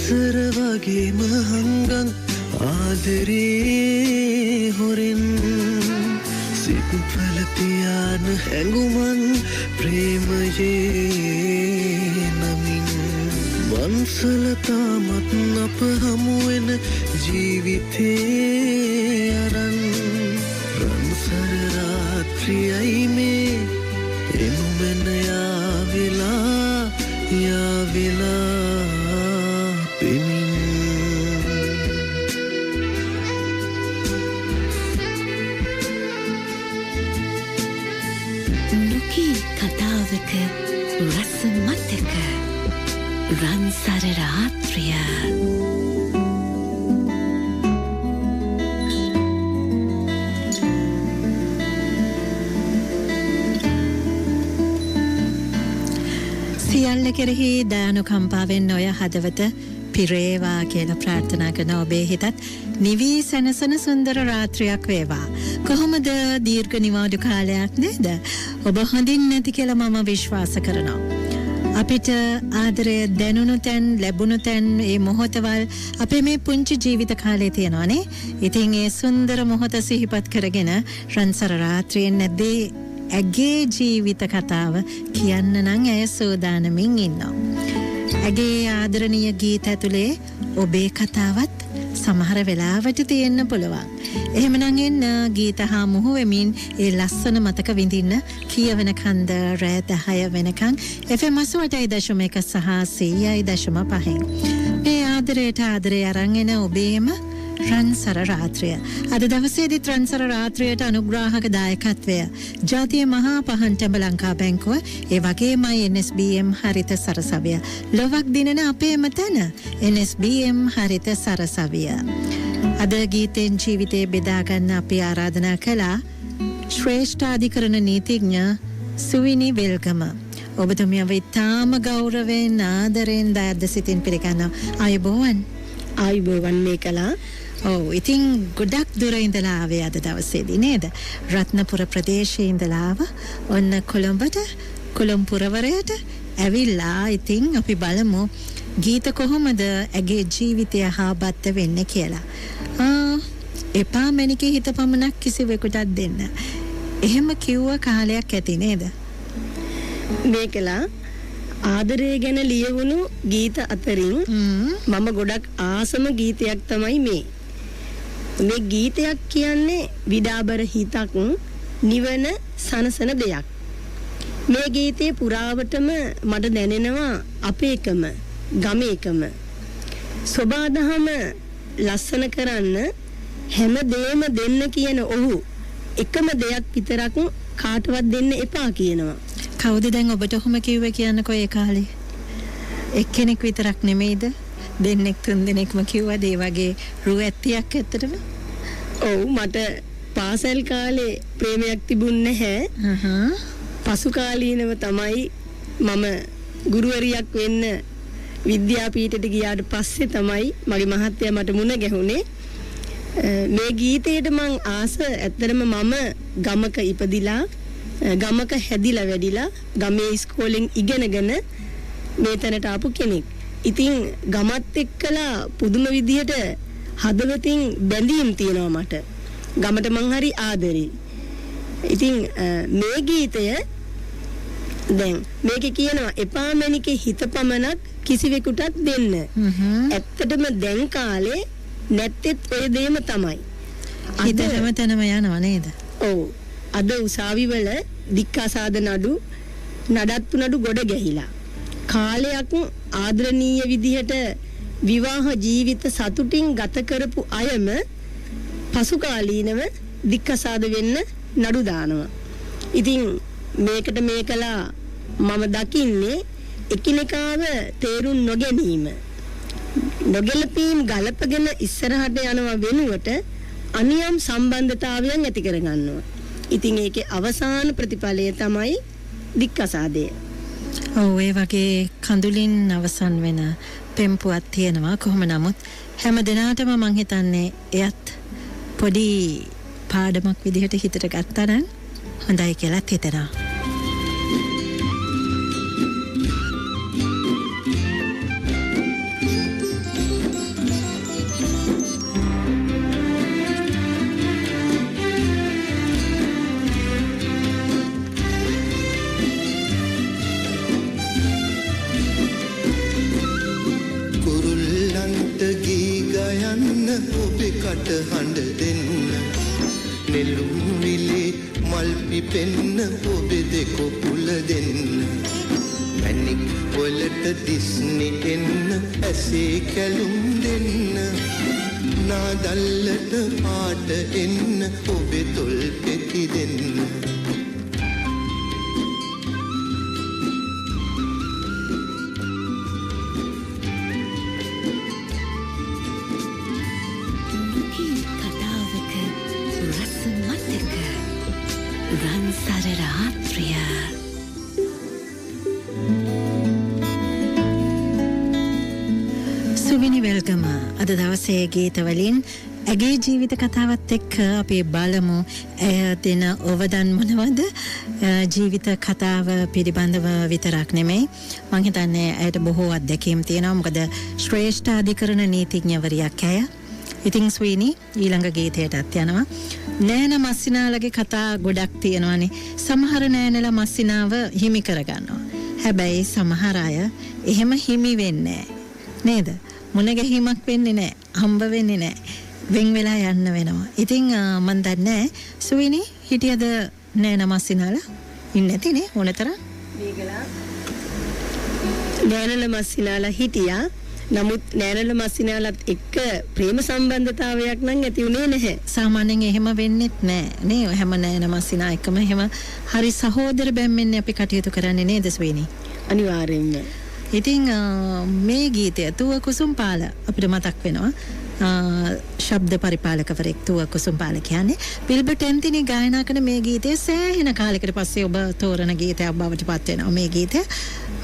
රන්සර වගේම හංගන් ආදරේ හොරෙන් සිත්වල තියාන හැඟුමන් ප්‍රේමයේ නමින් වන්සල තාමත් අප හමුවෙන ජීවිතේ අරන් රන්සර රාත්‍රියයි මේ එනුමෙන යාවිලා යාවිලා පෙමින්. නොකී කතාවක රස මතක රන්සර රාත්‍රිය. සියල්ල කෙරෙහි දයානුකම්පාවෙන් ඔය හදවත පිරේවා කියලා ප්‍රාර්ථනා කරන ඔබේ හිතත් නිවී සැනසෙන සුන්දර රාත්‍රියක් වේවා. කොහොමද දීර්ඝ නිවාඩු කාලයක් නේද? ඔබ හොඳින් නැති කියලා මම විශ්වාස කරනවා. අපිට ආදරය දැනුණු තැන්, ලැබුණු තැන්, ඒ මොහොතවල් අපේ මේ පුංචි ජීවිත කාලේ තියෙනවානේ. ඉතින් ඒ සුන්දර මොහොත සිහිපත් කරගෙන රන්සර රාත්‍රියෙන් නැද්දී ඇගේ ජීවිත කතාව කියන්න නම් ඇය සූදානමින් ඉන්නවා. ඇගේ ආදරණීය ගීත ඇතුලේ ඔබේ කතාවත් සමහර වෙලාවට තියෙන්න පුළුවන්. එහෙමනම් එන්න ගීත හා මුහු වෙමින් ඒ ලස්සන මතක විඳින්න කියවන කන්ද රෑ 10 වෙනකන් FM 88.1 සහ 100.5. මේ ආදරයට ආදරය අරන් එන ඔබේම රන්සර රාත්‍රිය. අද දවසේදීත් රන්සර රාත්‍රියට අනුග්‍රාහක දායකත්වය ජාතිය මහා පහන්ටඹ ලංකා බැංකුව, ඒ වගේමයි NSBM හරිත සරසවිය. ලොවක් දිනන අපේම තැන NSBM හරිත සරසවිය. අද ගීතෙන් ජීවිතේ බෙදා ගන්න අපි ආරාධනා කළා ශ්‍රේෂ්ඨාධිකරණ නීතිඥ සුවිනි වෙල්ගම. ඔබතුමියව ඉතාම ගෞරවයෙන් ආදරයෙන් දයාද සිතින් පිළිගන්නවා. ආයුබෝවන්. ආයුබෝවන් මේකලා. ඔව්, ඉතින් ගොඩක් දුර ඉඳලා ආවේ අද දවසේදී නේද? රත්නපුර ප්‍රදේශයේ ඉඳලා ආවා. ඔන්න කොළඹට, කොළඹ පුරවරයට ඇවිල්ලා ඉතින් අපි බලමු ගීත කොහොමද ඇගේ ජීවිතය හා බද්ධ වෙන්නේ කියලා. එපා මැනිකේ හිත පමණක් කිසිවෙකුටත් දෙන්න. එහෙම කිව්ව කාලයක් ඇති නේද? මේකලා ආදරය ගැන ලියවුණු ගීත අතරින් මම ගොඩක් ආසම ගීතයක් තමයි මේ. මේ ගීතයක් කියන්නේ විඩාබර හිතක් නිවන සනසන දෙයක්. මේ ගීතේ පුරාවටම මට දැනෙනවා අපේකම ගමේකම සෝබාදහම ලස්සන කරන්න හැම දෙයක්ම දෙන්න කියන ඔහු එකම දෙයක් විතරක් කාටවත් දෙන්න එපා කියනවා. කවුද දැන් ඔබට ඔහොම කිව්වේ කියන්නකෝ ඒ කාලේ? එක්කෙනෙක් විතරක් නෙමෙයිද? දෙන්නෙක් තුන් දෙනෙක්ම කිව්වද ඒ වගේ රු ඇත්තියක් ඇත්තටම? ඔව්, මට පාසල් කාලේ ප්‍රේමයක් තිබුණ නැහැ. පසු කාලීනව තමයි මම ගුරුවරියක් වෙන්න විද්‍යාපීඨයට ගියාට පස්සේ තමයි මගේ මහත්තයා මට මුණ ගැහුනේ. මේ ගීතයට මං ආස ඇත්තටම මම ගමක ඉපදිලා ගමක හැදිලා වැඩිලා ගමේ ඉස්කෝලෙන් ඉගෙනගෙන මේ තැනට ආපු කෙනෙක්. ඉතින් ගමත් එක්කලා පුදුම විදිහට හදවතින් බැඳීම් තියෙනවා මට. ගමට මං හරි ආදරේ. ඉතින් මේ ගීතය දැන් මේකේ කියනවා එපා මැනිකේ හිත පමණක් කිසිවෙකුටත් දෙන්න. ඇත්තටම දැන් කාලේ නැත්තේත් ඔය දේම තමයි. හිත හැමතැනම යනවා නේද? ඔව්. අද උසාවි වල දික්කසාද නඩු නඩත්තු නඩු ගොඩ ගැහිලා කාලයක් ආදරණීය විදිහට විවාහ ජීවිත සතුටින් ගත කරපු අයම පසු කාලීනව දික්කසාද වෙන්න නඩු දානවා. ඉතින් මේකට මේකලා මම දකින්නේ එකිනෙකාව තේරුම් නොගැනීම, නොගැලපීම් ගලපගෙන ඉස්සරහට යනවා වෙනුවට අනියම් සම්බන්ධතාවයන් ඇති කරගන්නවා. ඉතින් ඒකේ අවසාන ප්‍රතිඵලය තමයි දික්කසාදය. ඔව්, ඒ වගේ කඳුලින් අවසන් වෙන පෙම්පුවක් තියෙනවා. කොහොම නමුත් හැම දිනාටම මං හිතන්නේ එයත් පොඩි පාඩමක් විදිහට හිතට ගත්තා නම් හොඳයි කියලාත් හිතෙනවා. මට හඬ දෙන්න නෙළුම් විලේ මල් පිපෙන්න ඔබේ දෙකොපුල දෙන්න මැණික් වලට දිස්නි එන්න ඇසේ කැලුම් දෙන්න නාදල්ලට පාට එන්න ඔබේ තොල් පෙති දෙන්න. කතාවක රස මතක රන්සර රාත්‍රිය. සුවිනි වෙල්ගම අද දවසේ ගීතවලින් ඇගේ ජීවිත කතාවත් එක්ක අපි බලමු ඇය දෙන ඔවදන් මොනවද. ජීවිත කතාව පිළිබඳව විතරක් නෙමෙයි, මං හිතන්නේ ඇයට බොහෝ අත්දැකීම් තියෙනවා. මොකද ශ්‍රේෂ්ඨ අධිකරණ නීතිඥවරියක් ඇය. ඉතින් ස්වීනි ඊළඟ ගීතයටත් යනවා. නෑන මස්සිනාලගේ කතා ගොඩක් තියෙනවානේ. සමහර නෑනලා මස්සිනාව හිමි කරගන්නවා. හැබැයි සමහර අය එහෙම හිමි වෙන්නේ නෑ නේද? මුණ ගැහීමක් වෙන්නේ නෑ, හම්බ වෙන්නේ නෑ, වෙන් වෙලා යන්න වෙනවා. ඉතින් මන් දන්නේ නෑ සුවිනි හිටියද නෑන මස්සිනාලා ඉන්නේ නැතිනේ ඕනතරම්. මේකලා නෑනලා මස්සිනාලා හිටියා. නමුත් නෑනලා මස්සිනාලත් එක්ක ප්‍රේම සම්බන්ධතාවයක් නම් ඇති වුණේ නැහැ. සාමාන්‍යයෙන් එහෙම වෙන්නෙත් නෑ නේ. හැම නෑන මස්සිනා එක්කම එහෙම හරි සහෝදර බැම්මෙන්නේ අපි කටයුතු කරන්නේ නේද සුවිනි? අනිවාර්යෙන්ම. ඉතින් මේ ගීතය තුව කුසුම්පාල අපිට මතක් වෙනවා. ශබ්ද පරිපාලකවරයෙක් තුව කුසුම්පාල කියන්නේ. විල්බර්ට් ඇන්තනි ගායනා කරන මේ ගීතය සෑහෙන කාලයකට පස්සේ ඔබ තෝරන ගීතයක් බවට පත් වෙනවා මේ ගීතය.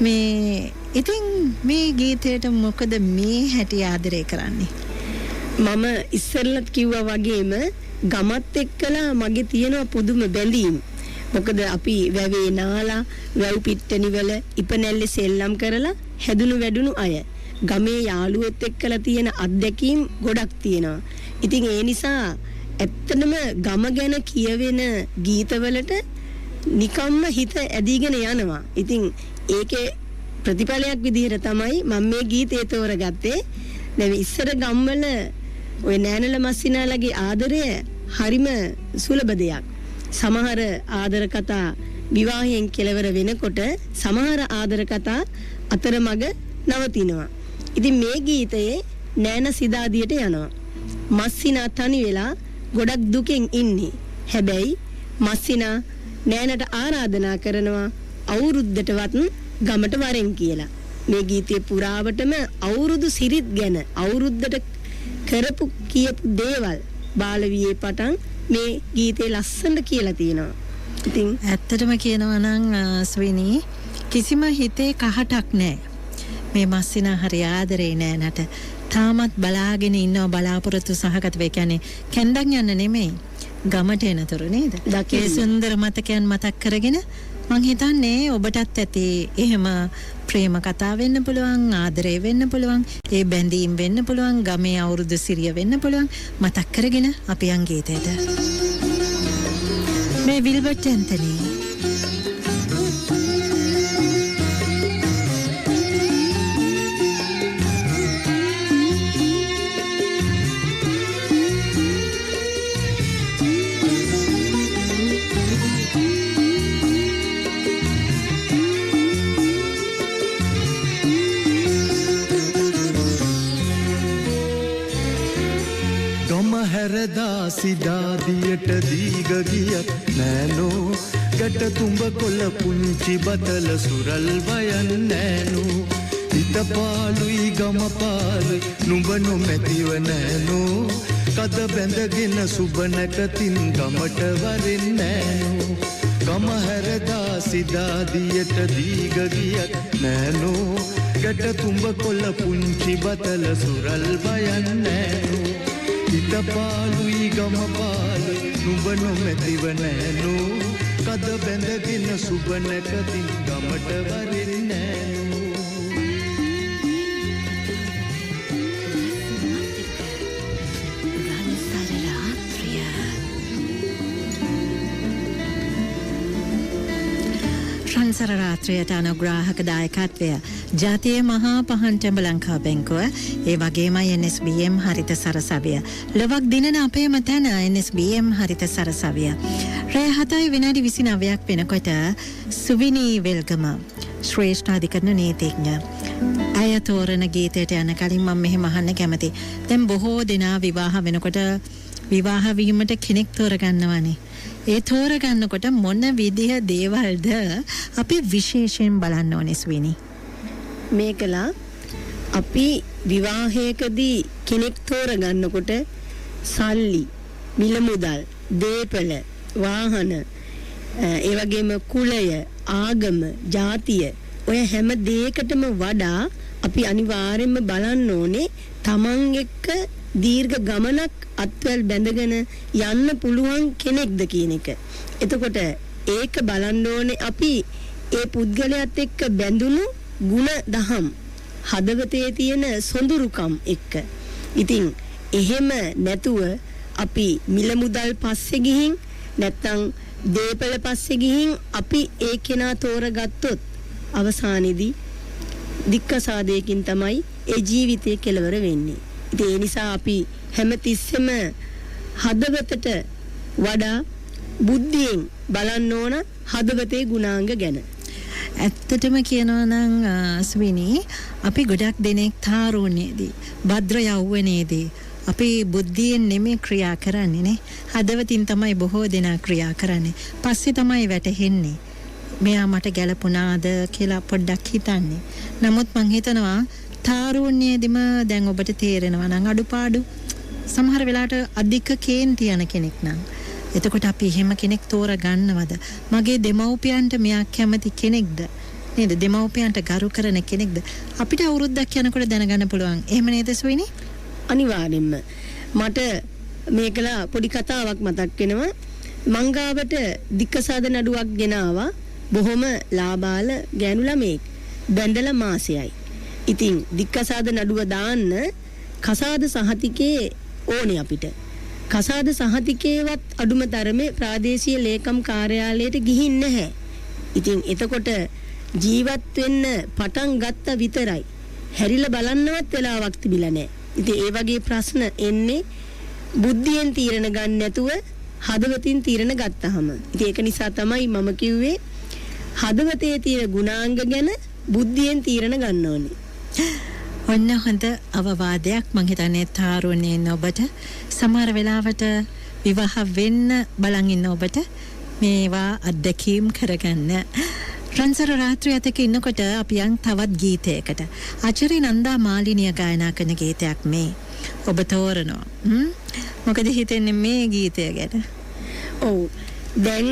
මේ ඉතින් මේ ගීතයට මොකද මේ හැටි ආදරය කරන්නේ? මම ඉස්සෙල්ලත් කිව්වා වගේම ගමත් එක්කලා මගේ තියෙන පුදුම බැඳීම්. මොකද අපි වැවේ නාලා වැව් පිට්ටනි වල ඉපනැල්ලේ සෙල්ලම් කරලා හැදුණු වැඩුණු අය. ගමේ යාළුවොත් එක්කලා තියෙන අත්දැකීම් ගොඩක් තියෙනවා. ඉතින් ඒ නිසා ඇත්තටම ගම ගැන කියවෙන ගීතවලට නිකම්ම හිත ඇදීගෙන යනවා. ඉතින් ඒකේ ප්‍රතිඵලයක් විදිහට තමයි මම මේ ගීතය තෝරගත්තේ. දැන් ඉස්සර ගම්වල ඔය නෑනල මස්සිනාලගේ ආදරය හරිම සුලභ දෙයක්. සමහර ආදර කතා විවාහයෙන් කෙලවර වෙනකොට සමහර ආදර කතා අතරමඟ නවතිනවා. ඉතින් මේ ගීතයේ නෑන සිදාදියට යනවා. මස්සිනා තනි වෙලා ගොඩක් දුකෙන් ඉන්නේ. හැබැයි මස්සිනා නෑනට ආරාධනා කරනවා අවුරුද්දටවත් ගමට වරෙන් කියලා. මේ ගීතයේ පුරාවටම අවුරුදු සිරිත් ගැන අවුරුද්දට කරපු කියපු දේවල් බාලවියේ පටන් මේ ගීතේ ලස්සනට කියලා තියෙනවා. ඉතින් ඇත්තටම කියනවා නම් ස්විනි කිසිම හිතේ කහටක් නෑ. මේ මස්සිනා හරි ආදරේ නෑනට. තාමත් බලාගෙන ඉන්නවා බලාපොරොත්තු සහගතව. ඒ කියන්නේ කැන්දන් යන්න නෙමෙයි ගමට එනතුරු නේද? ඒ සුන්දර මතකයන් මතක් කරගෙන මං හිතන්නේ ඔබටත් ඇති එහෙම ප්‍රේම කතා වෙන්න පුළුවන්, ආදරේ වෙන්න පුළුවන්, ඒ බැඳීම් වෙන්න පුළුවන්, ගමේ අවුරුදු සිරිය වෙන්න පුළුවන්. මතක් කරගෙන අපි යන් ගීතයට. මේ විල්බර්ට් ඇන්තනි. හැරදා සිදාදියට දීග ගියත් නෑනෝ ගැට තුඹ කොළ පුංචි බතල සුරල් වයන් නෑනෝ හිත පාළුයි ගම පාළුයි නුඹ නොමැතිව නෑනෝ කද බැඳගෙන සුබ නැකතින් ගමට වරින් නෑනෝ ගම හැරදා සිදාදියට දීග ගියත් නෑනෝ ගැට තුඹ කොළ පුංචි බතල සුරල් වයන් නෑනෝ හිත පාළුයි ගම පාළුයි නුඹ නොමැතිව නෑනෝ කද බැඳගෙන සුබ නැකතින් ගමට වරින් නෑනෝ. රන්සර රාත්‍රියට අනුග්‍රාහක දායකත්වය ජාතියේ මහා පහන් ටෙම්බ ලංකා බැංකුව, ඒ වගේමයි NSBM හරිත සරසවිය. ලොවක් දිනන අපේම තැන NSBM හරිත සරසවිය. රෑ 7:29ක් වෙනකොට සුවිනී වෙල්ගම ශ්‍රේෂ්ඨ අධිකරණ නීතිඥ ඇය තෝරන ගීතයට යන කලින් මම මෙහෙම අහන්න කැමතියි. දැන් බොහෝ දෙනා විවාහ වෙනකොට විවාහ වීමට කෙනෙක් තෝරගන්නවානේ. ඒ තෝරගන්නකොට මොන විදිහ දේවල්ද අපි විශේෂයෙන් බලන්න ඕනේ ස්විනි? මේකලා අපි විවාහයකදී කෙනෙක් තෝරගන්නකොට සල්ලි, මිල මුදල්, දේපල, වාහන, ඒ වගේම කුලය, ආගම, ජාතිය ඔය හැම දෙයකටම වඩා අපි අනිවාර්යයෙන්ම බලන්න ඕනේ තමන් එක්ක දීර්ඝ ගමනක් අත්වැල් බැඳගෙන යන්න පුළුවන් කෙනෙක්ද කියන එක. එතකොට ඒක බලන්න ඕනේ අපි ඒ පුද්ගලයාත් එක්ක බැඳුණු ගුණ දහම්, හදවතේ තියෙන සොඳුරුකම් එක්ක. ඉතින් එහෙම නැතුව අපි මිල මුදල් පස්සේ ගිහින් නැත්තම් දේපල පස්සේ ගිහින් අපි ඒ කෙනා තෝරගත්තොත් අවසානයේදී දික්කසාදයකින් තමයි ඒ ජීවිතය කෙලවර වෙන්නේ. ඉතින් ඒ නිසා අපි හැමතිස්සෙම හදවතට වඩා බුද්ධියෙන් බලන්න ඕන හදවතේ ගුණාංග ගැන. ඇත්තටම කියනවා නම් ස්විනි, අපි ගොඩක් දෙනෙක් තාරුණ්‍යයේදී, භද්‍ර යෞවනයේදී අපි බුද්ධියෙන් නෙමෙයි ක්‍රියා කරන්නේ නේ. හදවතින් තමයි බොහෝ දෙනා ක්‍රියා කරන්නේ. පස්සේ තමයි වැටහෙන්නේ මෙයා මට ගැලපුණාද කියලා පොඩ්ඩක් හිතන්නේ. නමුත් මං හිතනවා තාරුණ්‍යයේදීම දැන් ඔබට තේරෙනවා නම් අඩුපාඩු සමහර වෙලාවට අධික කේන්ති යන කෙනෙක් නම්, එතකොට අපි එහෙම කෙනෙක් තෝරගන්නවද? මගේ දෙමව්පියන්ට මෙයා කැමති කෙනෙක්ද නේද? දෙමව්පියන්ට ගරු කරන කෙනෙක්ද? අපිට අවුරුද්දක් යනකොට දැනගන්න පුළුවන්. එහෙම නේද සුවිනි? අනිවාර්යෙන්ම. මට මේකලා පොඩි කතාවක් මතක් වෙනවා. මංගාවට දික්කසාද නඩුවක් ගෙනාවා. බොහොම ලාබාල ගෑනු ළමයෙක්. බැඳලා මාසයයි. ඉතින් දික්කසාද නඩුව දාන්න කසාද සහතිකේ ඕනේ අපිට. කසාද සහතිකේවත් අඩුම තරමේ ප්‍රාදේශීය ලේකම් කාර්යාලයට ගිහින් නැහැ. ඉතින් එතකොට ජීවත් වෙන්න පටන් ගත්ත විතරයි. හැරිලා බලන්නවත් වෙලාවක් තිබිලා නැහැ. ඉතින් ඒ වගේ ප්‍රශ්න එන්නේ බුද්ධියෙන් තීරණ ගන්න නැතුව හදවතින් තීරණ ගත්තහම. ඉතින් ඒක නිසා තමයි මම කිව්වේ හදවතේ තියෙන ගුණාංග ගැන බුද්ධියෙන් තීරණ ගන්න ඕනේ. ඔන්න හොඳ අවවාදයක්. මං හිතන්නේ තාරුණ්‍යයෙන් ඔබට සමහර වෙලාවට විවාහ වෙන්න බලන් ඉන්න ඔබට මේවා අත්දැකීම් කරගන්න. රන්සර රාත්‍රියත් එක්ක ඉන්නකොට අපි යන් තවත් ගීතයකට. ආචාර්ය නන්දා මාලිනිය ගායනා කරන ගීතයක් මේ. ඔබ තෝරනවා. මොකද හිතෙන්නේ මේ ගීතය ගැන? ඔව්, දැන්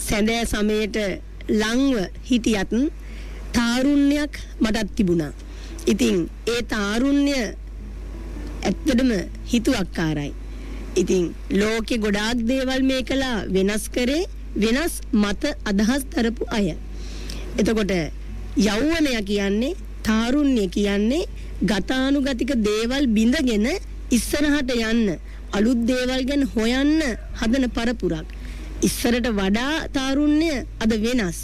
සැඳෑ සමයට ලංව හිටියත් තාරුණ්‍යයක් මටත් තිබුණා. ඉතින් ඒ තාරුණ්‍ය ඇත්තටම හිතුවක්කාරයි. ඉතින් ලෝකේ ගොඩාක් දේවල් මේකලා වෙනස් කරේ වෙනස් මත අදහස් දරපු අය. එතකොට යෞවනය කියන්නේ තාරුණ්‍ය කියන්නේ ගතානුගතික දේවල් බිඳගෙන ඉස්සරහට යන්න, අලුත් දේවල් ගැන හොයන්න හදන පරපුරක්. ඉස්සරට වඩා තාරුණ්‍ය අද වෙනස්.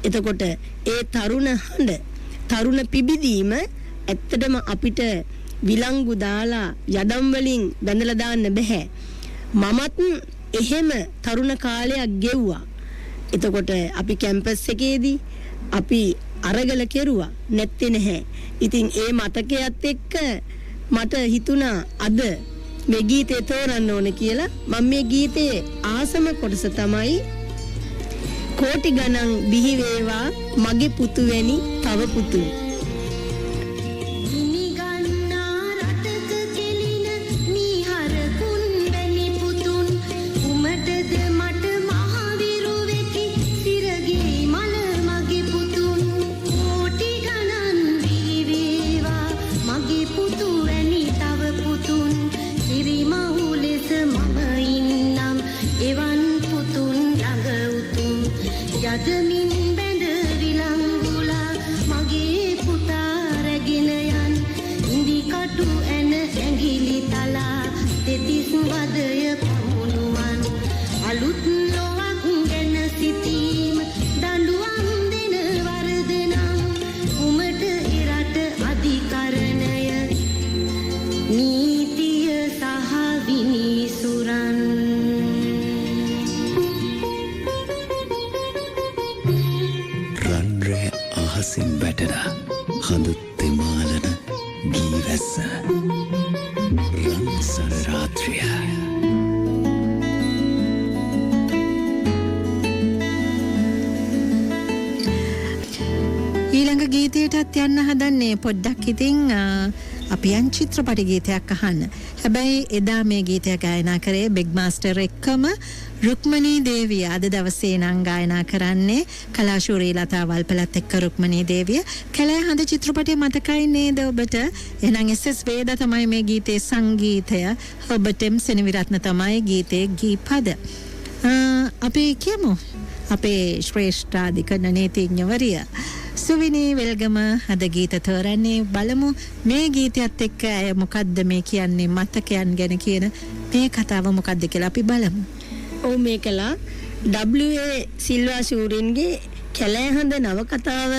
එතකොට ඒ තරුණ හඬ, තරුණ පිබිදීම ඇත්තටම අපිට විලංගු දාලා යදම් වලින් බැඳලා දාන්න බැහැ. මමත් එහෙම තරුණ කාලයක් ගෙව්වා. එතකොට අපි කැම්පස් එකේදී අපි අරගල කෙරුවා නැත්තේ නැහැ. ඉතින් ඒ මතකයත් එක්ක මට හිතුණා අද මේ ගීතේ තෝරන්න ඕන කියලා. මම මේ ගීතේ ආසම කොටස තමයි කෝටි ගණන් බිහි වේවා මගේ පුතු වැනි තව පුතුන්. අලුත් ලොවක් ගැන සිතීම දඬුවම් දෙන අහසින් වැටෙන හඳ තෙමාලන ගී වැස්ස. රන්සර රාත්‍රිය. ඊළඟ ගීතයටත් යන්න හදන්නේ පොඩ්ඩක්. ඉතින් අපි යන් චිත්‍රපටි ගීතයක් අහන්න. හැබැයි එදා මේ ගීතය ගායනා කරේ බිග් මාස්ටර් එක්කම රුක්මනී දේවිය. අද දවසේ නම් ගායනා කරන්නේ කලාශූරී ලතා වල්පලත් එක්ක රුක්මනී දේවිය. කැලෑ හඳ චිත්‍රපටය මතකයි නේද ඔබට? එහෙනම් එස්.එස්. වේදා තමයි මේ ගීතයේ සංගීතය. ඔබට එම් සෙනවිරත්න තමයි ගීතයේ ගීපද. අපි කියමු අපේ ශ්‍රේෂ්ඨාධිකරණ නීතිඥවරිය සුවිනී වෙල්ගම අද ගීත තෝරන්නේ. බලමු මේ ගීතයත් එක්ක ඇය මොකද්ද මේ කියන්නේ, මතකයන් ගැන කියන මේ කතාව මොකද්ද කියලා අපි බලමු. ඔව්, මේකලා W.A. Silva ශූරින්ගේ කැලෑ හඳ නවකතාව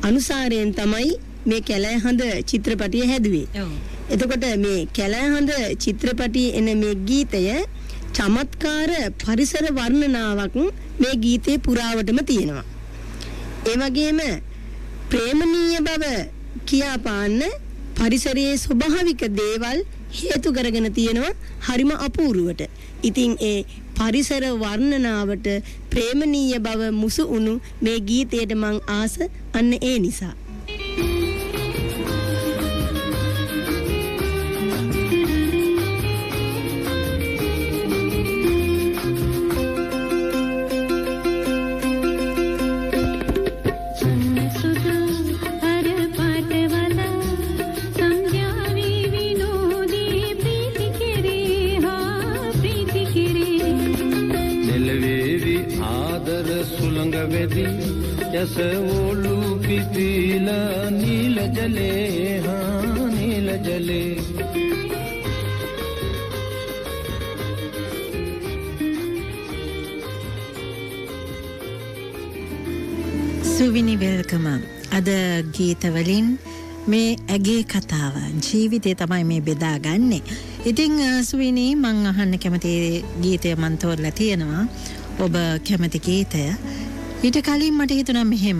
අනුසාරයෙන් තමයි මේ කැලෑ හඳ චිත්‍රපටිය හැදුවේ. එතකොට මේ කැලෑ හඳ චිත්‍රපටියේ එන මේ ගීතය චමත්කාර පරිසර වර්ණනාවක් මේ ගීතේ පුරාවටම තියෙනවා. ඒ වගේම ප්‍රේමණීය බව කියාපාන්න පරිසරයේ ස්වභාවික දේවල් හේතු කරගෙන තියෙනවා හරිම අපූර්වට. ඉතින් ඒ පරිසර වර්ණනාවට ප්‍රේමණීය බව මුසු වුණු මේ ගීතයට මං ආස අන්න ඒ නිසා. යසවලු පිපිලා නිල ජලේ හා නිල ජලේ. සුවිනි welcome. අද ගීත වලින් මේ ඇගේ කතාව ජීවිතේ තමයි මේ බෙදාගන්නේ. ඉතින් සුවිනි, මං අහන්න කැමති ගීතය මං තෝරලා තියෙනවා. ඔබ කැමති ගීතය. ඊට කලින් මට හිතුණා මෙහෙම.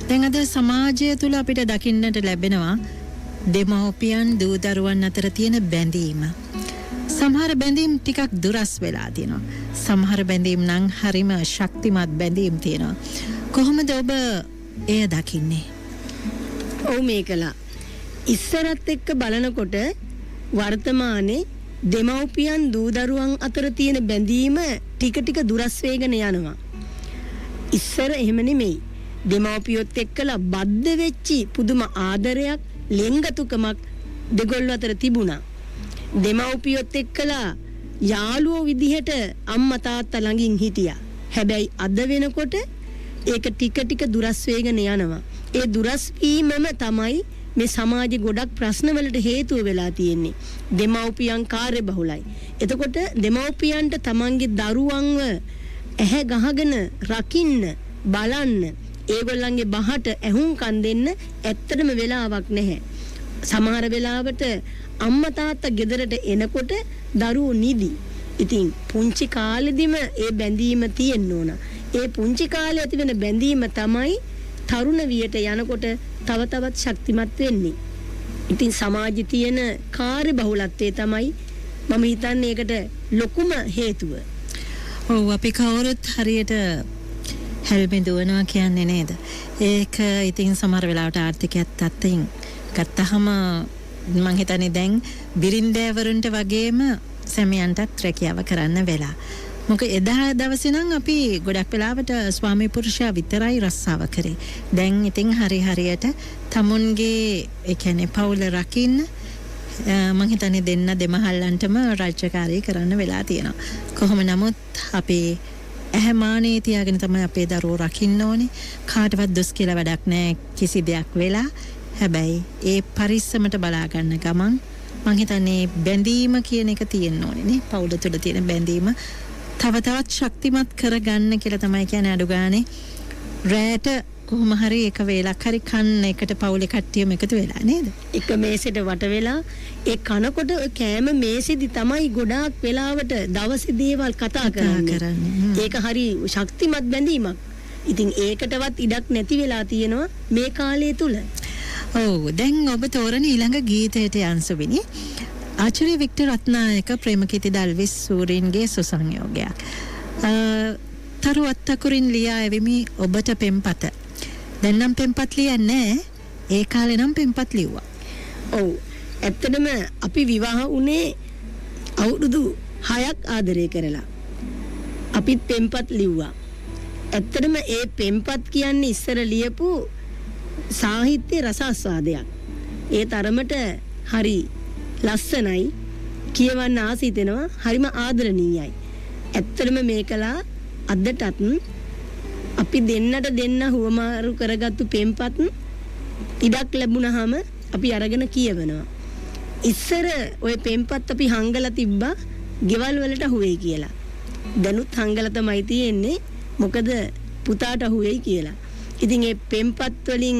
දැන් අද සමාජය තුළ අපිට දකින්නට ලැබෙනවා දෙමව්පියන් දූ දරුවන් අතර තියෙන බැඳීම. සමහර බැඳීම් ටිකක් දුරස් වෙලා තියෙනවා. සමහර බැඳීම් නම් හරිම ශක්තිමත් බැඳීම් තියෙනවා. කොහොමද ඔබ එය දකින්නේ? ඔව්, මේකලා ඉස්සරත් එක්ක බලනකොට වර්තමානයේ දෙමව්පියන් දූ දරුවන් අතර තියෙන බැඳීම ටික ටික දුරස් වේගන යනවා. ඉස්සර එහෙම නෙමෙයි. දෙමව්පියොත් එක්කලා බද්ධ වෙච්චි පුදුම ආදරයක්, ලෙන්ගතුකමක් දෙගොල්ලෝ අතර තිබුණා. දෙමව්පියොත් එක්කලා යාළුවෝ විදිහට අම්මා තාත්තා ළඟින් හිටියා. හැබැයි අද වෙනකොට ඒක ටික ටික දුරස් වේගන යනවා. ඒ දුරස් වීමම තමයි මේ සමාජෙ ගොඩක් ප්‍රශ්න වලට හේතුව වෙලා තියෙන්නේ. දෙමව්පියන් කාර්යබහුලයි. එතකොට දෙමව්පියන්ට තමන්ගේ දරුවන්ව ඇහැ ගහගෙන රකින්න, බලන්න, ඒගොල්ලන්ගේ බහට ඇහුම්කන් දෙන්න ඇත්තටම වෙලාවක් නැහැ. සමහර වෙලාවට අම්මා තාත්තා ගෙදරට එනකොට දරුවෝ නිදි. ඉතින් පුංචි කාලෙදිම ඒ බැඳීම තියෙන්න ඕන. ඒ පුංචි කාලේ ඇති වෙන බැඳීම තමයි තරුණ වියට යනකොට තව තවත් ශක්තිමත් වෙන්නේ. ඉතින් සමාජයේ තියෙන කාර්යබහුලත්වය තමයි මම හිතන්නේ ඒකට ලොකුම හේතුව. ඔව්, අපි කවුරුත් හරියට හැල්මේ දුවනවා කියන්නේ නේද? ඒක ඉතින් සමහර වෙලාවට ආර්ථිකයත් අතින් ගත්තහම මං හිතන්නේ දැන් බිරින්දෑවරුන්ට වගේම සැමියන්ටත් රැකියාව කරන්න වෙලා. මොකද එදා දවසේ නම් අපි ගොඩක් වෙලාවට ස්වාමි පුරුෂයා විතරයි රස්සාව කරේ. දැන් ඉතින් හරියට තමුන්ගේ ඒ කියන්නේ පවුල රකින්න මං හිතන්නේ දෙන්න දෙමහල්ලන්ටම රාජකාරී කරන්න වෙලා තියෙනවා. කොහොම නමුත් අපි ඇහැමානේ තියාගෙන තමයි අපේ දරුවෝ රකින්න ඕනේ. කාටවත් දොස් කියලා වැඩක් නෑ කිසි දෙයක් වෙලා. හැබැයි ඒ පරිස්සමට බලා ගන්න ගමන් මං හිතන්නේ බැඳීම කියන එක තියෙන්න ඕනේ නේ. පවුල තුළ තියෙන බැඳීම තව තවත් ශක්තිමත් කරගන්න කියලා තමයි කියන්නේ. අඩු ගානේ රැට කොහොම හරි එක වේලක් හරි කන්න එකට පවුලේ කට්ටියම එකතු වෙලා නේද? එක මේසෙට වට වෙලා ඒ කනකොට ඔය කෑම මේසෙදි තමයි ගොඩාක් වෙලාවට දවසේ දේවල් කතා කරන්නේ. ඒක හරි ශක්තිමත් බැඳීමක්. ඉතින් ඒකටවත් ඉඩක් නැති වෙලා තියෙනවා මේ කාලය තුල. ඔව්, දැන් ඔබ තෝරන ඊළඟ ගීතයට යන් සුබිනි. ආචාර්ය වික්ටර් රත්නායක ප්‍රේමකීර්ති දල්විස් සූරීන්ගේ සුසංයෝගයක්. තරු අත්තකුරින් ලියා එවෙමි ඔබට පෙම්පත. දැන් නම් පෙම්පත් ලියන්නේ, ඒ කාලේ නම් පෙම්පත් ලිව්වා. ඔව්, ඇත්තටම අපි විවාහ වුණේ අවුරුදු 6ක් ආදරය කරලා. අපිත් පෙම්පත් ලිව්වා. ඇත්තටම ඒ පෙම්පත් කියන්නේ ඉස්සර ලියපු සාහිත්‍ය රසාස්වාදයක්. ඒ තරමට හරි ලස්සනයි, කියවන්න ආස හිතෙනවා, හරිම ආදරණීයයි. ඇත්තටම මේකලා අදටත් අපි දෙන්නට දෙන්න හුවමාරු කරගත්තු පෙම්පත් ඉඩක් ලැබුණාම අපි අරගෙන කියවනවා. ඉස්සර ඔය පෙම්පත් අපි හංගලා තිබ්බා ගෙවල් වලට අහුවෙයි කියලා. දැනුත් හංගලා තමයි තියෙන්නේ, මොකද පුතාට අහුවෙයි කියලා. ඉතින් ඒ පෙම්පත් වලින්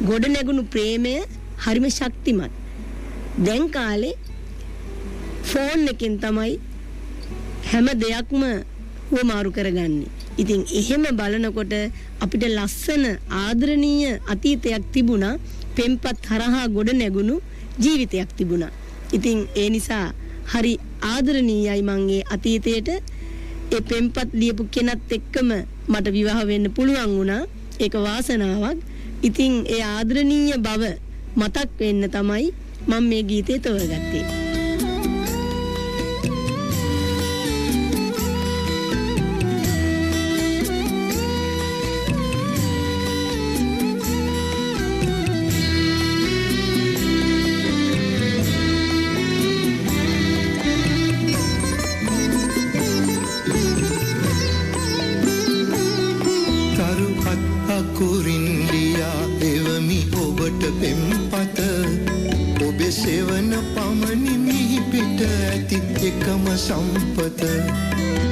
ගොඩ නැගුණු ප්‍රේමය හරිම ශක්තිමත්. දැන් කාලේ ෆෝන් එකෙන් තමයි හැම දෙයක්ම හුවමාරු කරගන්නේ. ඉතින් එහෙම බලනකොට අපිට ලස්සන ආදරණීය අතීතයක් තිබුණා, පෙම්පත් හරහා ගොඩ නැගුණු ජීවිතයක් තිබුණා. ඉතින් ඒ නිසා හරි ආදරණීයයි මං ඒ අතීතයට. ඒ පෙම්පත් ලියපු කෙනත් එක්කම මට විවාහ වෙන්න පුළුවන් වුණා. ඒක වාසනාවක්. ඉතින් ඒ ආදරණීය බව මතක් වෙන්න තමයි මම මේ ගීතය තෝරගත්තේ. සම්පත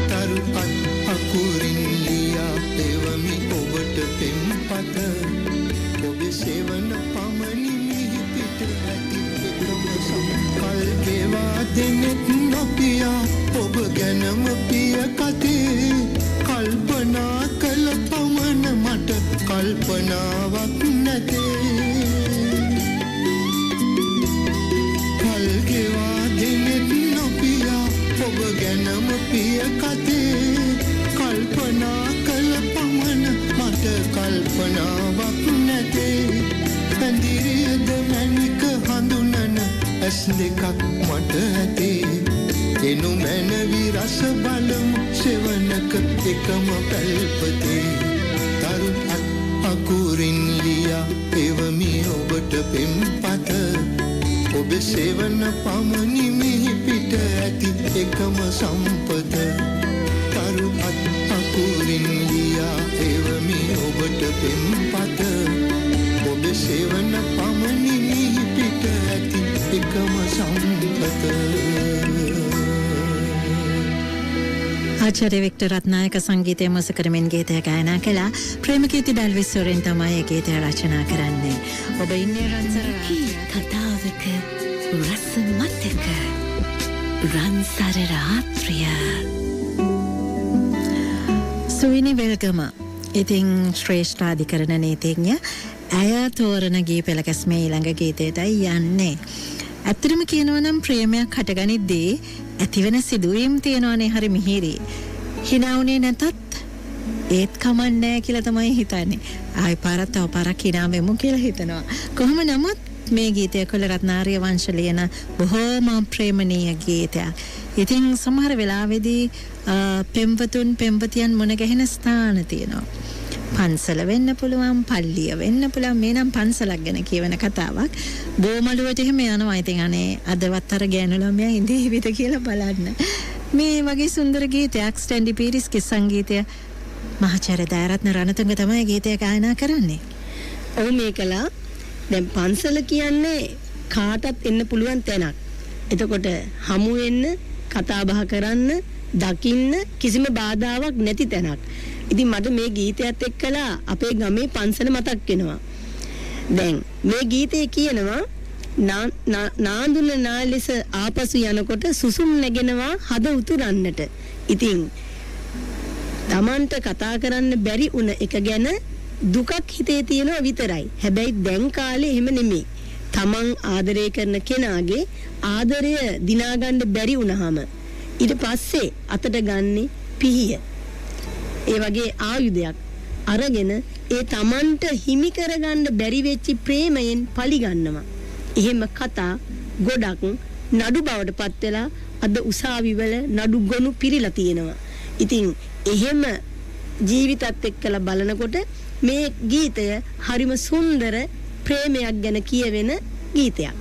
තරු අත් අකුරින් ලියා එවමි ඔබට පෙම්පත. ඔබේ සෙවන පමණි මිහි පිට ඇති එකම සම්කල් ගෙවා දෙනෙත් නොපියා ඔබ ගැනම පිය කතේ. කල්පනා කළ පමණ මට කල්පනාවක් නැතේ. කල් ගෙවා දෙනෙත් නොපියා ඔබ ගැනම පිය කතේ. කල්පනා කළ පමණ මට කල්පනාවක් නැතේ. ඇඳිරියද මැණික හඳුනන ඇස් දෙකක් මට ඇතේ. එනු මැනවි රස බලමු සෙවණක එකම පැල්පතේ. තරු අත් අකුරින් ලියා එවමි ඔබට පෙම්පත. ඔබ සෙවණ පමණි මිහි පිට ඇති එකම සම්පත. තරු අත් අකුරින් ලියා එවමි ඔබට පෙම්පත. ඔබ සෙවණ පමණි මිහි පිට ඇති එකම සම්පත. ආචාර්ය වික්ටර් රත්නායක සංගීතය මුස කරමින් ගීතය ගායනා කළා. ප්‍රේමකීර්ති ඩල්විස් සොරෙන් තමයි ඒ ගීතය රචනා කරන්නේ. ඔබ ඉන්නේ රන්සර කතාවක රස මතක රන්සර රාත්‍රිය. සුවිනි වෙල්ගම ඉතින් ශ්‍රේෂ්ඨාධිකරණ නීතිඥ ඇය තෝරන ගී පෙළ ගැස්මේ ඊළඟ ගීතයටයි යන්නේ. ඇත්තටම කියනවා නම් ප්‍රේමයක් හටගනිද්දී ඇතිවෙන සිදුවීම් තියෙනවානේ හරි මිහිරි. හිනා වුණේ නැතත් ඒත් කමක් නෑ කියලා තමයි හිතන්නේ. ආයි පාරක් තව පාරක් හිනා වෙමු කියලා හිතනවා. කොහොම නමුත් මේ ගීතය කොළ රත්නාරිය වංශ ලියන බොහෝම ප්‍රේමණීය ගීතයක්. ඉතින් සමහර වෙලාවෙදී පෙම්වතුන් පෙම්වතියන් මුණ ගැහෙන ස්ථාන තියෙනවා. පන්සල වෙන්න පුළුවන්, පල්ලිය වෙන්න පුළුවන්. මේ නම් පන්සලක් ගැන කියවන කතාවක්. බෝමළුවට එහෙම යනවා. ඉතින් අනේ අදවත් අර ගෑනු ළමයා ඉඳීවිද කියලා බලන්න. මේ වගේ සුන්දර ගීතයක් ස්ටැන්ඩි පීරිස්ගේ සංගීතය මහාචාර්ය දයාරත්න රණතුංග තමයි ගීතය ගායනා කරන්නේ. ඔව් මේකලා දැන් පන්සල කියන්නේ කාටත් එන්න පුළුවන් තැනක්. එතකොට හමු වෙන්න, කතා බහ කරන්න, දකින්න කිසිම බාධාවක් නැති තැනක්. ඉතින් මට මේ ගීතයත් එක්කලා අපේ ගමේ පන්සල මතක් වෙනවා. දැන් මේ ගීතේ කියනවා නාඳුන නා ලෙස ආපසු යනකොට සුසුම් නැගෙනවා හද උතුරන්නට. ඉතින් Tamanට කතා කරන්න බැරි වුණ එක ගැන දුකක් හිතේ තියෙනවා විතරයි. හැබැයි දැන් කාලේ එහෙම නෙමෙයි. තමන් ආදරය කරන කෙනාගේ ආදරය දිනා ගන්න බැරි වුණාම ඊට පස්සේ අතට ගන්නේ පිහිය. ඒ වගේ ආයුධයක් අරගෙන ඒ තමන්ට හිමි කරගන්න බැරි වෙච්ච ප්‍රේමයෙන් පලි ගන්නවා. එහෙම කතා ගොඩක් නඩු බවට පත් වෙලා අද උසාවි වල නඩු ගොනු පිරීලා තියෙනවා. ඉතින් එහෙම ජීවිතත් එක්කලා බලනකොට මේ ගීතය හරිම සුන්දර ප්‍රේමයක් ගැන කියවෙන ගීතයක්.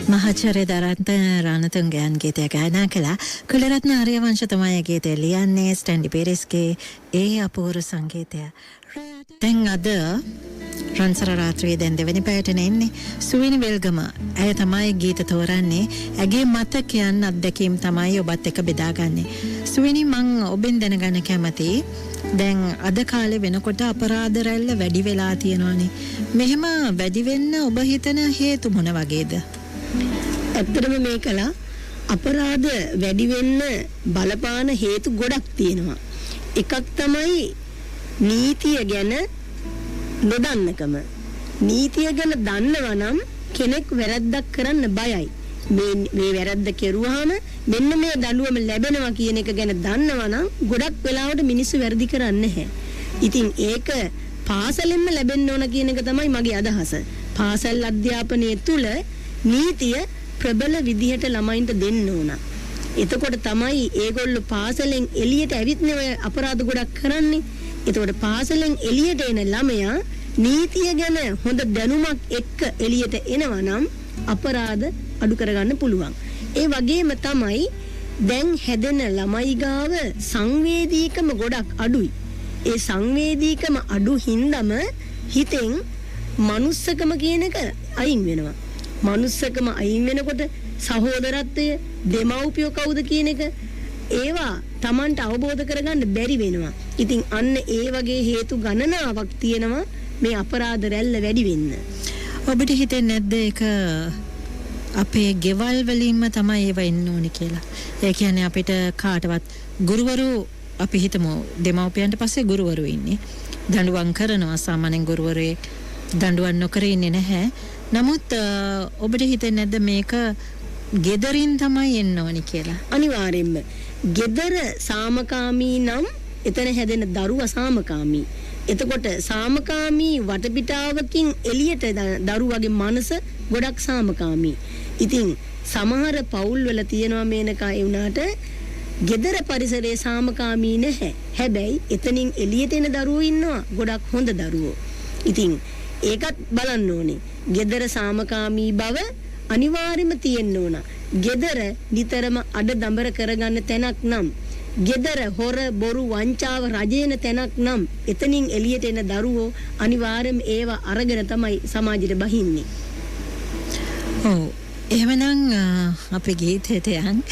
මහාචාර්ය දරන්ත රණතුංගයන් ගීතය ගායනා කළා. කුලරත්න ආර්යවංශ තමයි ගීතය ලියන්නේ. ස්ටැන්ලි පීරිස්ගේ ඒ අපූර්ව සංගීතය. දැන් අද රන්සර රාත්‍රියේ දැන් දෙවෙනි පැයට එන්නේ සුවිනි වෙල්ගම. ඇය තමයි ගීත තෝරන්නේ. ඇගේ මතකයන් අත්දැකීම් තමයි ඔබත් එක්ක බෙදාගන්නේ. සුවිනි, මං ඔබෙන් දැනගන්න කැමතියි. දැන් අද කාලේ වෙනකොට අපරාධ රැල්ල වැඩි වෙලා තියෙනවානේ. මෙහෙම වැඩි වෙන්න ඔබ හිතන හේතු මොන වගේද? ඇත්තටම මේකලා අපරාධ වැඩි වෙන්න බලපාන හේතු ගොඩක් තියෙනවා. එකක් තමයි නීතිය ගැන නොදන්නකම. නීතිය ගැන දන්නවා නම් කෙනෙක් වැරද්දක් කරන්න බයයි. මේ වැරද්ද කෙරුවාම මෙන්න මේ දඬුවම ලැබෙනවා කියන එක ගැන දන්නවා නම් ගොඩක් වෙලාවට මිනිස්සු වැරදි කරන්නේ නැහැ. ඉතින් ඒක පාසලෙන්ම ලැබෙන්න ඕන කියන එක තමයි මගේ අදහස. පාසල් අධ්‍යාපනය තුල නීතිය ප්‍රබල විදිහට ළමයින්ට දෙන්න ඕන. එතකොට තමයි ඒගොල්ලෝ පාසලෙන් එළියට ඇවිත්නේ ඔය අපරාධ ගොඩක් කරන්නේ. එතකොට පාසලෙන් එළියට එන ළමයා නීතිය ගැන හොඳ දැනුමක් එක්ක එළියට එනවා නම් අපරාධ අඩු කරගන්න පුළුවන්. ඒ වගේම තමයි දැන් හැදෙන ළමයි ගාව සංවේදීකම ගොඩක් අඩුයි. ඒ සංවේදීකම අඩු හින්දාම හිතෙන් මනුස්සකම කියන එක අයින් වෙනවා. මනුස්සකම අයින් වෙනකොට සහෝදරත්වය, දෙමව්පියෝ කවුද කියන එක ඒවා Tamanට අවබෝධ කරගන්න බැරි වෙනවා. ඉතින් අන්න ඒ වගේ හේතු ගණනාවක් තියෙනවා මේ අපරාධ රැල්ල වැඩි වෙන්න. ඔබට හිතෙන්නේ නැද්ද ඒක අපේ ගෙවල් වලින්ම තමයි ඒවා එන්න ඕනේ කියලා? ඒ කියන්නේ අපිට කාටවත් ගුරුවරු, අපි හිතමු දෙමව්පියන්ට පස්සේ ගුරුවරු ඉන්නේ. දඬුවම් කරනවා. සාමාන්‍යයෙන් ගුරුවරයෙක් දඬුවම් නොකර ඉන්නේ නැහැ. නමුත් ඔබට හිතෙන්නේ නැද්ද මේක ගෙදරින් තමයි එන්න ඕනි කියලා? අනිවාර්යෙන්ම. ගෙදර සාමකාමී නම් එතන හැදෙන දරුවා සාමකාමී. එතකොට සාමකාමී වටපිටාවකින් එළියට දරුවගේ මනස ගොඩක් සාමකාමී. ඉතින් සමහර පවුල් වල තියෙනවා මේනකා ඒ වුණාට ගෙදර පරිසරයේ සාමකාමී නැහැ. හැබැයි එතනින් එළියට එන දරුවෝ ඉන්නවා ගොඩක් හොඳ දරුවෝ. ඉතින් ඒකත් බලන්න ඕනේ. ගෙදර සාමකාමී බව අනිවාර්යයෙන්ම තියෙන්න ඕන. ගෙදර නිතරම අඩ දඹර කරගන්න තැනක් නම්, ගෙදර හොර බොරු වංචාව රජේන තැනක් නම් එතනින් එළියට එන දරුවෝ අනිවාර්යයෙන්ම ඒවා අරගෙන තමයි සමාජයට බහින්නේ. ඔව්. එහෙමනම් අපේ ගීතයට යන්.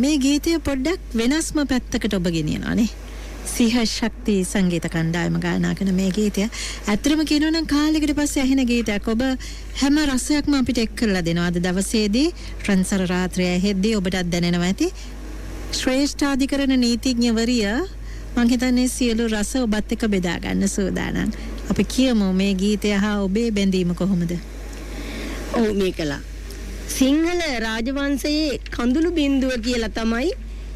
මේ ගීතය පොඩ්ඩක් වෙනස්ම පැත්තකට ඔබ ගෙනියනවා නේ. සිහ ශක්ති සංගීත කණ්ඩායම ගායනා කරන මේ ගීතය ඇත්තටම කියනවා නම් කාලයකට පස්සේ ඇහෙන ගීතයක්. ඔබ හැම රසයක්ම අපිට එක් කරලා දෙනවා. අද දවසේදී රන්සර රාත්‍රිය ඇහෙද්දී ඔබටත් දැනෙනවා ඇති. ශ්‍රේෂ්ඨාධිකරණ නීතිඥවරිය මං හිතන්නේ සියලු රස ඔබත් එක්ක බෙදා ගන්න සූදානම්. අපි කියමු මේ ගීතය හා ඔබේ බැඳීම කොහොමද? ඔව් මේකලා සිංහල රාජවංශයේ කඳුළු බින්දුව කියලා තමයි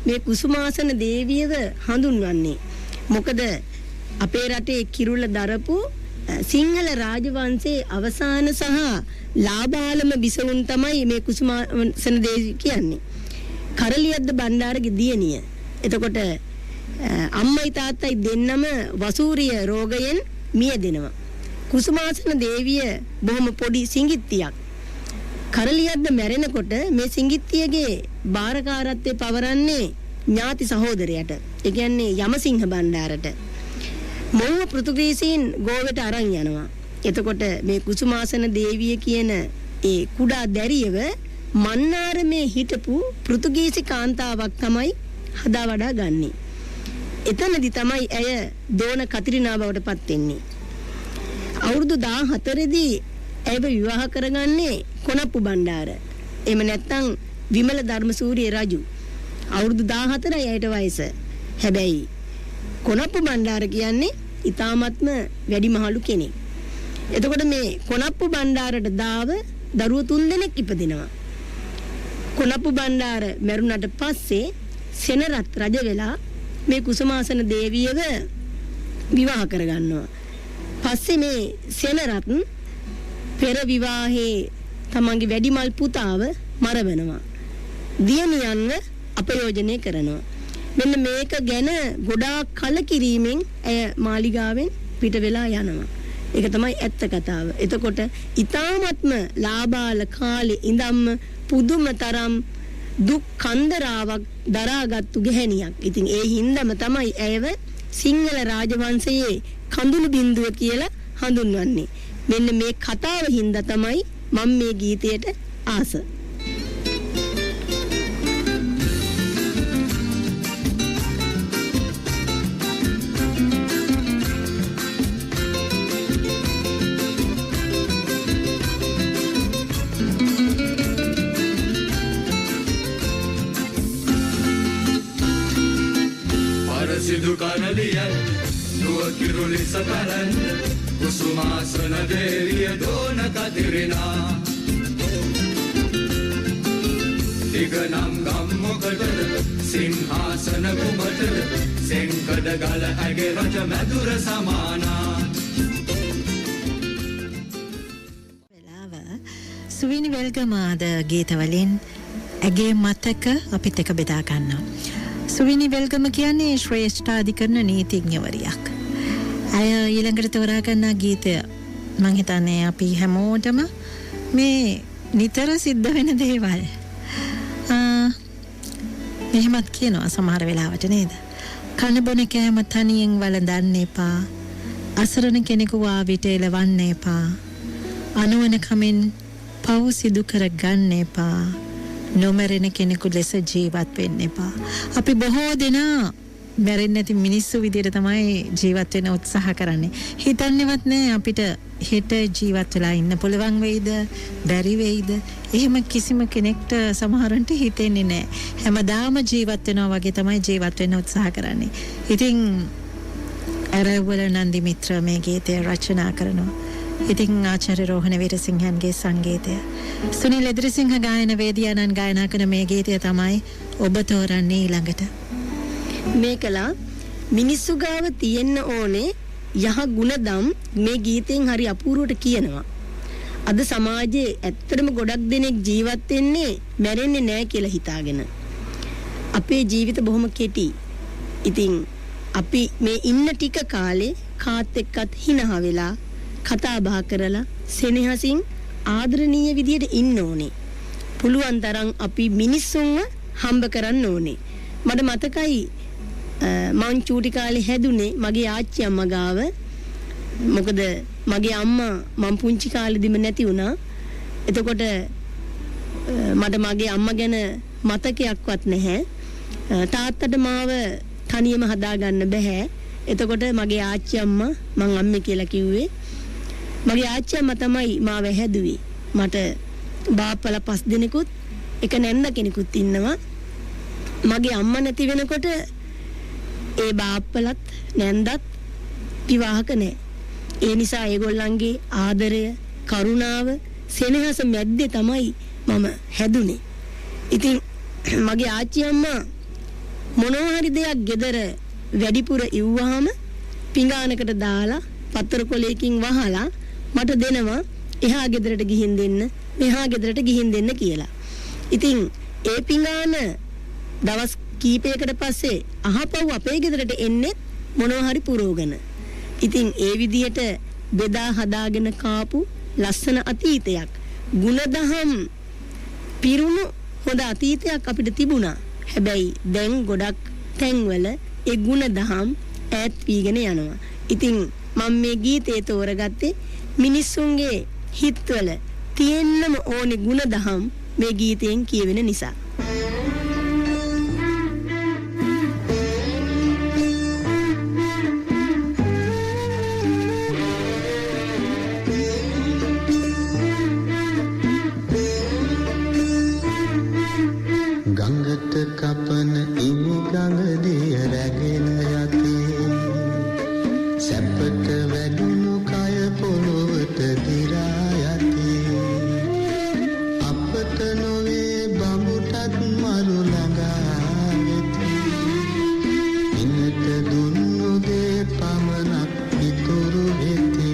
මේ කුසුමාසන දේවියව හඳුන්වන්නේ. මොකද අපේ රටේ කිරුළ දරපු සිංහල රාජවංශයේ අවසාන සහ ලාබාලම බිසවුන් තමයි මේ කුසුමාසන දේවිය කියන්නේ. කරලියද්ද බණ්ඩාරගේ දියණිය. එතකොට අම්මයි තාත්තයි දෙන්නම වසූරිය රෝගයෙන් මිය දෙනවා. කුසුමාසන දේවිය බොහොම පොඩි සිඟිත්තියක්. කරලියද්ද මැරෙනකොට මේ සිඟිත්තියගේ භාරකාරත්වය පවරන්නේ ඥාති සහෝදරයාට. ඒ කියන්නේ යමසිංහ බණ්ඩාරට. මොවුව පෘතුගීසීන් ගෝවට අරන් යනවා. එතකොට මේ කුසුමාසන දේවිය කියන ඒ කුඩා දැරියව මන්නාරමේ හිටපු පෘතුගීසි කාන්තාවක් තමයි හදා වඩා ගන්නෙ. එතනදි තමයි ඇය දෝන කතිරිනා බවට පත් වෙන්නේ. අවුරුදු 14 දී ඇයව විවාහ කරගන්නේ කොනප්පු බණ්ඩාර. එහෙම නැත්නම් විමල ධර්මසූරිය රජු. අවුරුදු 14යි ඇයට වයස. හැබැයි කොනප්පු බණ්ඩාර කියන්නේ ඉතාමත්ම වැඩිමහලු කෙනෙක්. එතකොට මේ කොනප්පු බණ්ඩාරට දාව දරුවෝ 3 දෙනෙක් ඉපදිනවා. කොනප්පු බණ්ඩාර මැරුණට පස්සේ සෙනරත් රජ වෙලා මේ කුසුමාසන දේවියව විවාහ කරගන්නවා. පස්සේ මේ සෙනරත් පෙර විවාහේ තමන්ගේ වැඩිමල් පුතාව මරවනවා. දියණියන්ව අපයෝජනය කරනවා. මෙන්න මේක ගැන ගොඩාක් කලකිරීමෙන් ඇය මාලිගාවෙන් පිට වෙලා යනවා. ඒක තමයි ඇත්ත කතාව. එතකොට ඊ타මත්ම ලාබාල කාලේ ඉඳන්ම පුදුම තරම් දුක් කන්දරාවක් දරාගත්තු ගැහැණියක්. ඉතින් ඒ හින්දාම තමයි ඇයව සිංහල රාජවංශයේ කඳුළු බින්දුව කියලා හඳුන්වන්නේ. මෙන්න මේ කතාව හින්දා තමයි මම මේ ගීතයට ආස. සිදු කරලියන් නුව කිරුලිස පැලැන්න කුසුමාසන දේවිය දෝන කතිරිනා දිගනම් ගම් මොකටද සිංහාසන කුමටද සෙන්කඩ ගල ඇගේ රජ මැදුර සමානා. වෙලාව සුවිනි වෙල්ගමාද ගීතවලින් ඇගේ මතක අපිත් එක බෙදා ගන්නවා. සුවිනි වෙල්ගම කියන්නේ ශ්‍රේෂ්ඨාධිකරණ නීතිඥවරියක්. ඇය ඊළඟට තෝරා ගන්නා ගීතය මං හිතන්නේ අපි හැමෝටම මේ නිතර සිද්ධ වෙන දේවල්. එහෙමත් කියනවා සමහර වෙලාවට නේද? කන බොන කෑම තනියෙන් වළඳන්න එපා. අසරණ කෙනෙකු වා විට එලවන්න එපා. අනුවන කමින් පව් සිදු කර ගන්න එපා. නොමැරෙන කෙනෙකු ලෙස ජීවත් වෙන්න එපා. අපි බොහෝ දෙනා මැරෙන්නේ නැති මිනිස්සු විදියට තමයි ජීවත් වෙන්න උත්සාහ කරන්නේ. හිතන්නේවත් නෑ අපිට හෙට ජීවත් වෙලා ඉන්න පුළුවන් වෙයිද, බැරි වෙයිද? එහෙම කිසිම කෙනෙක්ට සමහරන්ට හිතෙන්නේ නෑ. හැමදාම ජීවත් වෙනවා වගේ තමයි ජීවත් වෙන්න උත්සාහ කරන්නේ. ඉතින් අරවල නන්දි මිත්‍ර මේ ගීතය රචනා කරනවා. ඉතින් ආචාර්ය රෝහණ වීරසිංහන්ගේ සංගීතය. සුනිල් එදිරිසිංහ ගායන වේදියානන් ගායනා කරන මේ ගීතය තමයි ඔබ තෝරන්නේ ඊළඟට. මේකලා මිනිස්සු ගාව තියෙන්න ඕනේ යහ ගුණදම් මේ ගීතෙන් හරි අපූර්වට කියනවා. අද සමාජයේ ඇත්තටම ගොඩක් දෙනෙක් ජීවත් වෙන්නේ මැරෙන්නේ නෑ කියලා හිතාගෙන. අපේ ජීවිත බොහොම කෙටි. ඉතින් අපි මේ ඉන්න ටික කාලේ කාත් එක්කත් හිනහ වෙලා කතා බහ කරලා සෙනෙහසින් ආදරණීය විදියට ඉන්න ඕනේ. පුළුවන් තරම් අපි මිනිස්සුන්ව හම්බ කරන්න ඕනේ. මට මතකයි මං චූටි කාලේ හැදුනේ මගේ ආච්චි අම්මා ගාව. මොකද මගේ අම්මා මං පුංචි කාලෙදිම නැති වුණා. එතකොට මට මගේ අම්මා ගැන මතකයක්වත් නැහැ. තාත්තට මාව තනියම හදාගන්න බැහැ. එතකොට මගේ ආච්චි අම්මා මං අම්මේ කියලා කිව්වේ. මගේ ආච්චි අම්මා තමයි මාව හැදුවේ. මට බාප්පලා 5 දෙනෙකුත් එක නැන්ද කෙනෙකුත් ඉන්නවා. මගේ අම්මා නැති වෙනකොට ඒ බාප්පලත් නැන්දත් විවාහක නැහැ. ඒ නිසා ඒගොල්ලන්ගේ ආදරය, කරුණාව, සෙනෙහස මැද්දේ තමයි මම හැදුනේ. ඉතින් මගේ ආච්චි අම්මා මොනවා හරි දෙයක් ගෙදර වැඩිපුර ඉව්වහම පිඟානකට දාලා පතර කොලයකින් වහලා මට දෙනවා, එහා ගෙදරට ගිහින් දෙන්න, මෙහා ගෙදරට ගිහින් දෙන්න කියලා. ඉතින් ඒ පිඟාන දවස් කීපයකට පස්සේ අහපව් අපේ ගෙදරට එන්නේ මොනවා හරි පුරවගෙන. ඉතින් ඒ විදිහට බෙදා හදාගෙන කාපු ලස්සන අතීතයක්, ගුණදහම් පිරුණු හොඳ අතීතයක් අපිට තිබුණා. හැබැයි දැන් ගොඩක් තැන්වල ඒ ගුණදහම් ඈත් වීගෙන යනවා. ඉතින් මම මේ ගීතේ තෝරගත්තේ මිනිස්සුන්ගේ හිතවල තියෙන්නම ඕනේ ගුණදහම් මේ ගීතයෙන් කියවෙන නිසා. ගඟට කපන ඉනි ගඟ දිය රැගෙන යති, සැපට වැඩුණු කය පොළොවට දිරා යති. අපට නොවේ බඹුටත් මරු ළඟා වෙති, ඉන්නට දුන්නු දේ පමණක් ඉතුරු වෙති.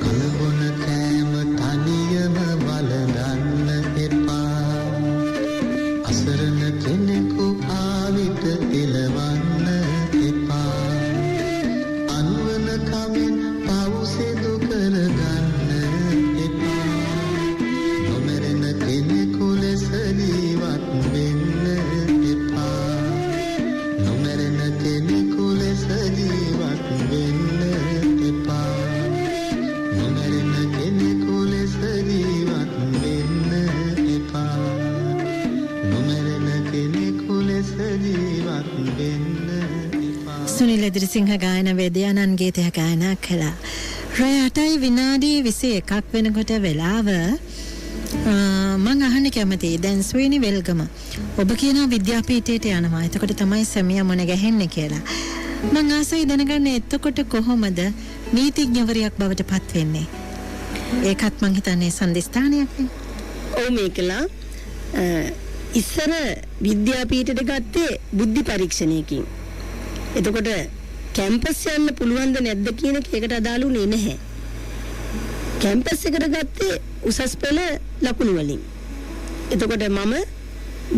කන බොන කෑම තනියම වළඳන්න එපා, අසරණ කෙනෙකු ආවිත එලවන්න එපා. අනුවන කමින් පව් සිදු කරගන්න එපා, නොමැරෙන කෙනෙකු ලෙස ජීවත් වෙන්න එපා. නොමැරෙන කෙනෙකු ලෙස ජීවත් වෙන්න එපා. නොමැරෙන කෙනෙකු ලෙස ජීවත් වෙන්න එපා. නොමැරෙන කෙනෙකු ලෙස ජීවත් වෙන්න එපා. සුනිල් එදිරිසිංහ ගායන වේදයානන් ගීතය ගායනා කළා. රැය 8:21 වෙනකොට වෙලාව මං අහන්න කැමතියි. දැන් සුවිනි වෙල්ගම ඔබ කියනවා විද්‍යාපීඨයට යනවා, එතකොට තමයි සැමියා මුණ ගැහෙන්නේ කියලා. මං ආසයි දැනගන්න එතකොට කොහොමද නීතිඥවරියක් බවට පත් වෙන්නේ? ඒකත් මං හිතන්නේ සන්ධිස්ථානයක් නේ. ඔව් මේකලා ඉස්සර විද්‍යාපීඨයට ගත්තේ බුද්ධි පරීක්ෂණයකින්. එතකොට කැම්පස් යන්න පුළුවන්ද නැද්ද කියන එක ඒකට අදාළ වුණේ නැහැ. කැම්පස් එකට ගත්තේ උසස් පෙළ ලකුණු වලින්. එතකොට මම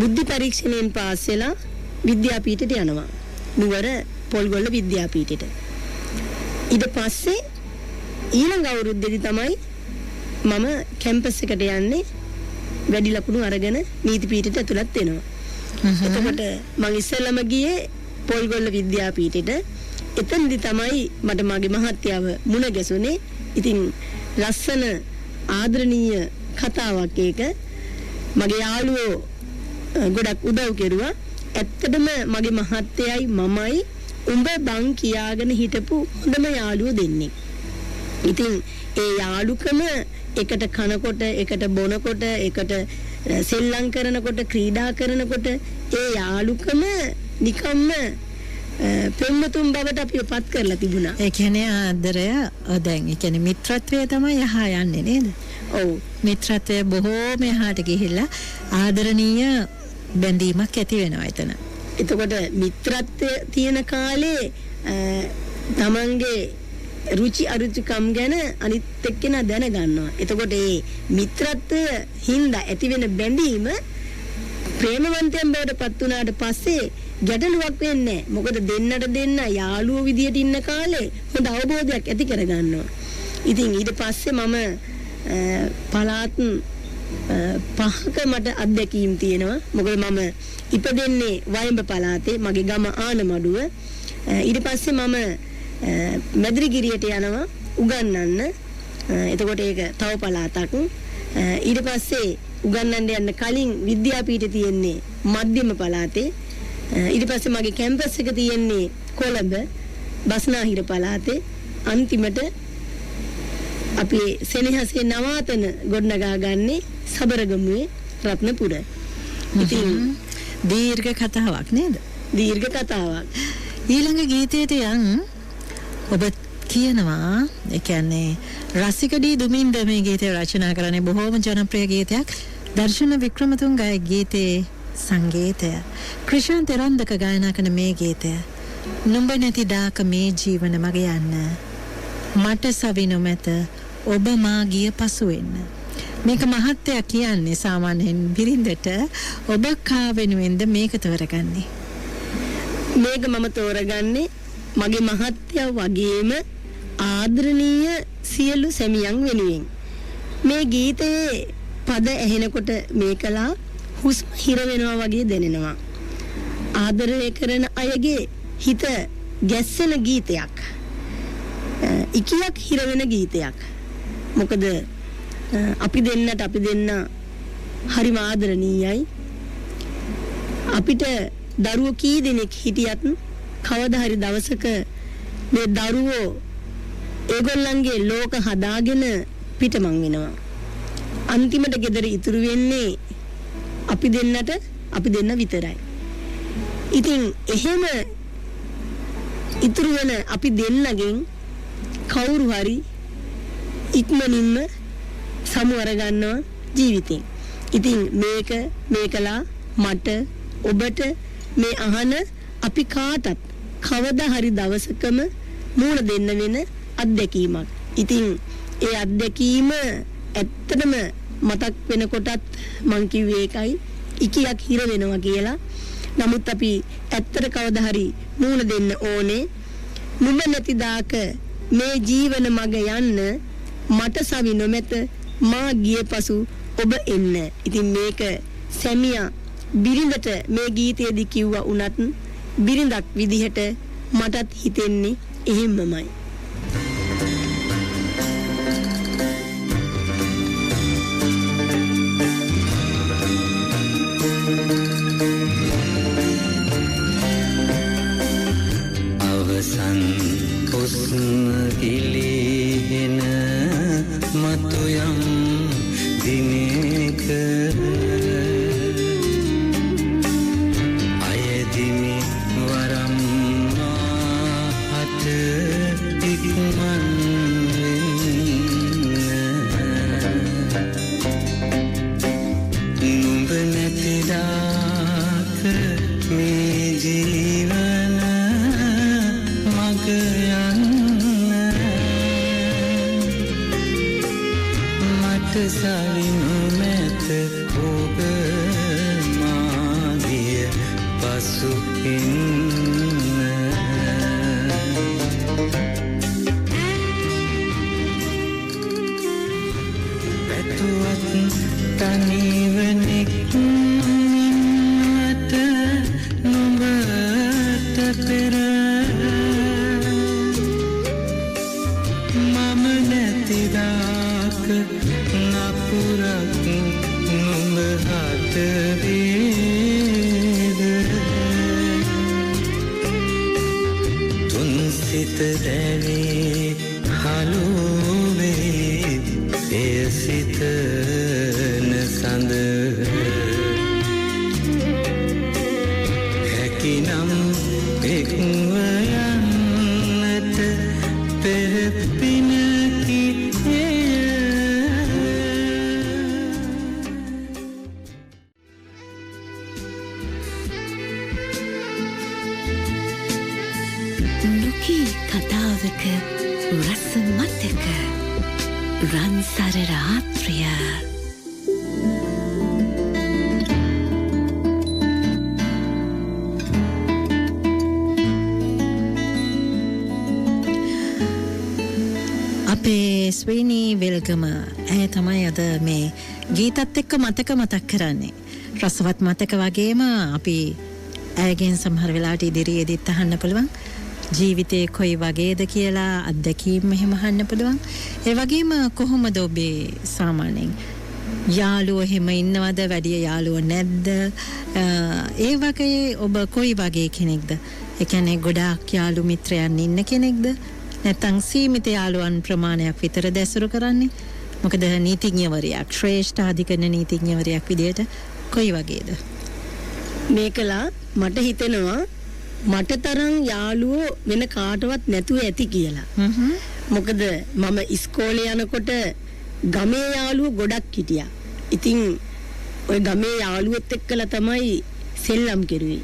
බුද්ධි පරීක්ෂණයෙන් පාස් වෙලා විද්‍යාපීඨයට යනවා, නුවර පොල්ගොල්ල විද්‍යාපීඨයට. ඊට පස්සේ ඊළඟ අවුරුද්දේදී තමයි මම කැම්පස් එකට යන්නේ, වැඩි ලකුණු අරගෙන නීති පීඨයට ඇතුළත් වෙනවා. එතකොට මං ඉස්සෙල්ලම ගියේ පොල්ගොල්ල විද්‍යාපීඨයට. එතනදි තමයි මට මගේ මහත්තයාව මුණ ගැසුනේ. ඉතින් ලස්සන ආදරණීය කතාවක් ඒක. මගේ යාළුවෝ ගොඩක් උදව් කෙරුවා. ඇත්තටම මගේ මහත්තයයි මමයි උඹ බං කියාගෙන හිටපු හොඳම යාළුවෝ දෙන්නෙක්. ඉතින් ඒ යාළුකම එකට කනකොට, එකට බොනකොට, එකට සෙල්ලම් කරනකොට, ක්‍රීඩා කරනකොට ඒ යාළුකම නිකම්ම පෙම්වතුන් බවට අපිව පත් කරලා තිබුණා. ඒ කියන්නේ ආදරය, දැන් ඒ කියන්නේ මිත්‍රත්වය තමයි යහා යන්නේ නේද? ඔව්. මිත්‍රත්වය බොහෝම එහාට ගිහිල්ලා ආදරණීය බැඳීමක් ඇති වෙනවා එතන. එතකොට මිත්‍රත්වය තියෙන කාලේ තමන්ගේ රුචි අරුචිකම් ගැන අනිත් එක්කෙනා දැනගන්නවා. එතකොට ඒ මිත්‍රත්වය හින්දා ඇති වෙන බැඳීම ප්‍රේමවන්තයන් බවට පත් වුණාට පස්සේ ගැටලුවක් වෙන්නේ නැහැ. මොකද දෙන්නට දෙන්න යාළුවෝ විදියට ඉන්න කාලේ හොඳ අවබෝධයක් ඇති කරගන්නවා. ඉතින් ඊට පස්සේ මම පළාත් පහක මට අත්දැකීම් තියෙනවා. මොකද මම ඉපදෙන්නේ වයඹ පළාතේ, මගේ ගම ආනමඩුව. ඊට පස්සේ මම මැදිරිගිරියට යනවා උගන්වන්න. එතකොට ඒක තව පළාතක්. ඊට පස්සේ උගන්වන්න යන්න කලින් විද්‍යාපීඨය තියෙන්නේ මධ්‍යම පළාතේ. ඊට පස්සේ මගේ කැම්පස් එක තියෙන්නේ කොළඹ බස්නාහිර පළාතේ. අන්තිමට අපි සෙනෙහසේ නවාතන ගොඩනගා ගන්නේ සබරගමුවේ රත්නපුර. ඉතින් දීර්ඝ කතාවක් නේද? දීර්ඝ කතාවක්. ඊළඟ ගීතයට යන් ඔබ කියනවා, ඒ කියන්නේ රසික ඩී දුමින්ද මේ ගීතය රචනා කරන්නේ. බොහෝම ජනප්‍රිය ගීතයක්. දර්ශන වික්‍රමතුංගගේ ගීතයේ සංගීතය ක්‍රිෂාන්ත රන්දක ගායනා කරන මේ ගීතය. නුඹ නැති දාක මේ ජීවන මග යන්න, මට සවි නොමැත ඔබ මා ගිය පසු වෙන්න. මේක මහත්තයා කියන්නේ සාමාන්‍යයෙන් බිරිඳට. ඔබ කා වෙනුවෙන්ද මේක තෝරගන්නේ? මේක මම තෝරගන්නේ මගේ මහත්තයා වගේම ආදරණීය සියලු සැමියන් වෙනුවෙන්. මේ ගීතයේ පද ඇහෙනකොට මේකලා හුස්ම හිර වෙනවා වගේ දැනෙනවා. ආදරය කරන අයගේ හිත ගැස්සෙන ගීතයක්. ඉකියක් හිර වෙන ගීතයක්. මොකද අපි දෙන්නට අපි දෙන්න හරිම ආදරණීයයි. අපිට දරුවෝ කී දෙනෙක් හිටියත් කවදා හරි දවසක මේ දරුවෝ ඒගොල්ලන්ගේ ලෝක හදාගෙන පිටමං වෙනවා. අන්තිමට ගෙදර ඉතුරු වෙන්නේ අපි දෙන්නට අපි දෙන්න විතරයි. ඉතින් එහෙම ඉතුරු වෙන අපි දෙන්නගෙන් කවුරු හරි ඉක්මනින්ම සමු අර ගන්නවා ජීවිතෙන්. ඉතින් මේක මේකලා මට ඔබට මේ අහන අපි කාටත් කවදා හරි දවසකම මූණ දෙන්න වෙන අත්දැකීමක්. ඉතින් ඒ අත්දැකීම ඇත්තටම මතක් වෙනකොටත් මං කිව්වේ ඒකයි, ඉකියක් හිර වෙනවා කියලා. නමුත් අපි ඇත්තට කවදා හරි මූණ දෙන්න ඕනේ. නුඹ නැති දාක මේ ජීවන මග යන්න මට සවි නොමැත මා ගිය පසු ඔබ එන්න. ඉතින් මේක සැමියා බිරිඳට මේ ගීතයේදී කිව්වා වුණත් බිරිඳක් විදිහට මටත් හිතෙන්නේ එහෙම්මමයි. අවසන් හුස්ම ගිලිහෙන මතු යම් දිනක අයදිමි වරම් මාහට ඉක්මන් වෙන්න. නුඹ නැති දාක මේ ජීවන මග යන්න මට සවි නොමැත ඔබ මා ගිය පසු එන්න. පැතුවත් තනිව නික්මින්නට නුඹට පෙර මම නැති දාක නපුරක් නුඹ හට වේද. තුන් සිත දැවේ හලු වේ එය සිතන සඳ. හැකිනම් එක්ව යන්නට පෙර පිනකි එය. නොකී කතාවක රස මතක රන්සර රාත්‍රිය. අපේ ස්වීනි වෙල්ගම ඇය තමයි අද මේ ගීතත් එක්ක මතක මතක් කරන්නේ. රසවත් මතක වගේම අපි ඇයගෙන් සමහර වෙලාවට ඉදිරියේදීත් අහන්න පුළුවන්. ජීවිතේ කොයි වගේද කියලා අත්දැකීම් එහෙම අහන්න පුළුවන්. ඒ වගේම කොහොමද ඔබේ සාමාන්‍යයෙන් යාළුවෝ එහෙම ඉන්නවද, වැඩි යාළුවෝ නැද්ද? ඒ වගේ ඔබ කොයි වගේ කෙනෙක්ද? ඒ කියන්නේ ගොඩාක් යාළු මිත්‍රයන් ඉන්න කෙනෙක්ද? නැත්නම් සීමිත යාළුවන් ප්‍රමාණයක් විතරද ඇසුරු කරන්නේ? මොකද නීතිඥවරයෙක්, ශ්‍රේෂ්ඨ අධිකරණ නීතිඥවරයෙක් විදියට කොයි වගේද? මේකලා මට හිතෙනවා මට තරම් යාළුවෝ වෙන කාටවත් නැතුව ඇති කියලා. මොකද මම ඉස්කෝලේ යනකොට ගමේ යාළුවෝ ගොඩක් හිටියා. ඉතින් ඔය ගමේ යාළුවොත් එක්කලා තමයි සෙල්ලම් කෙරුවේ.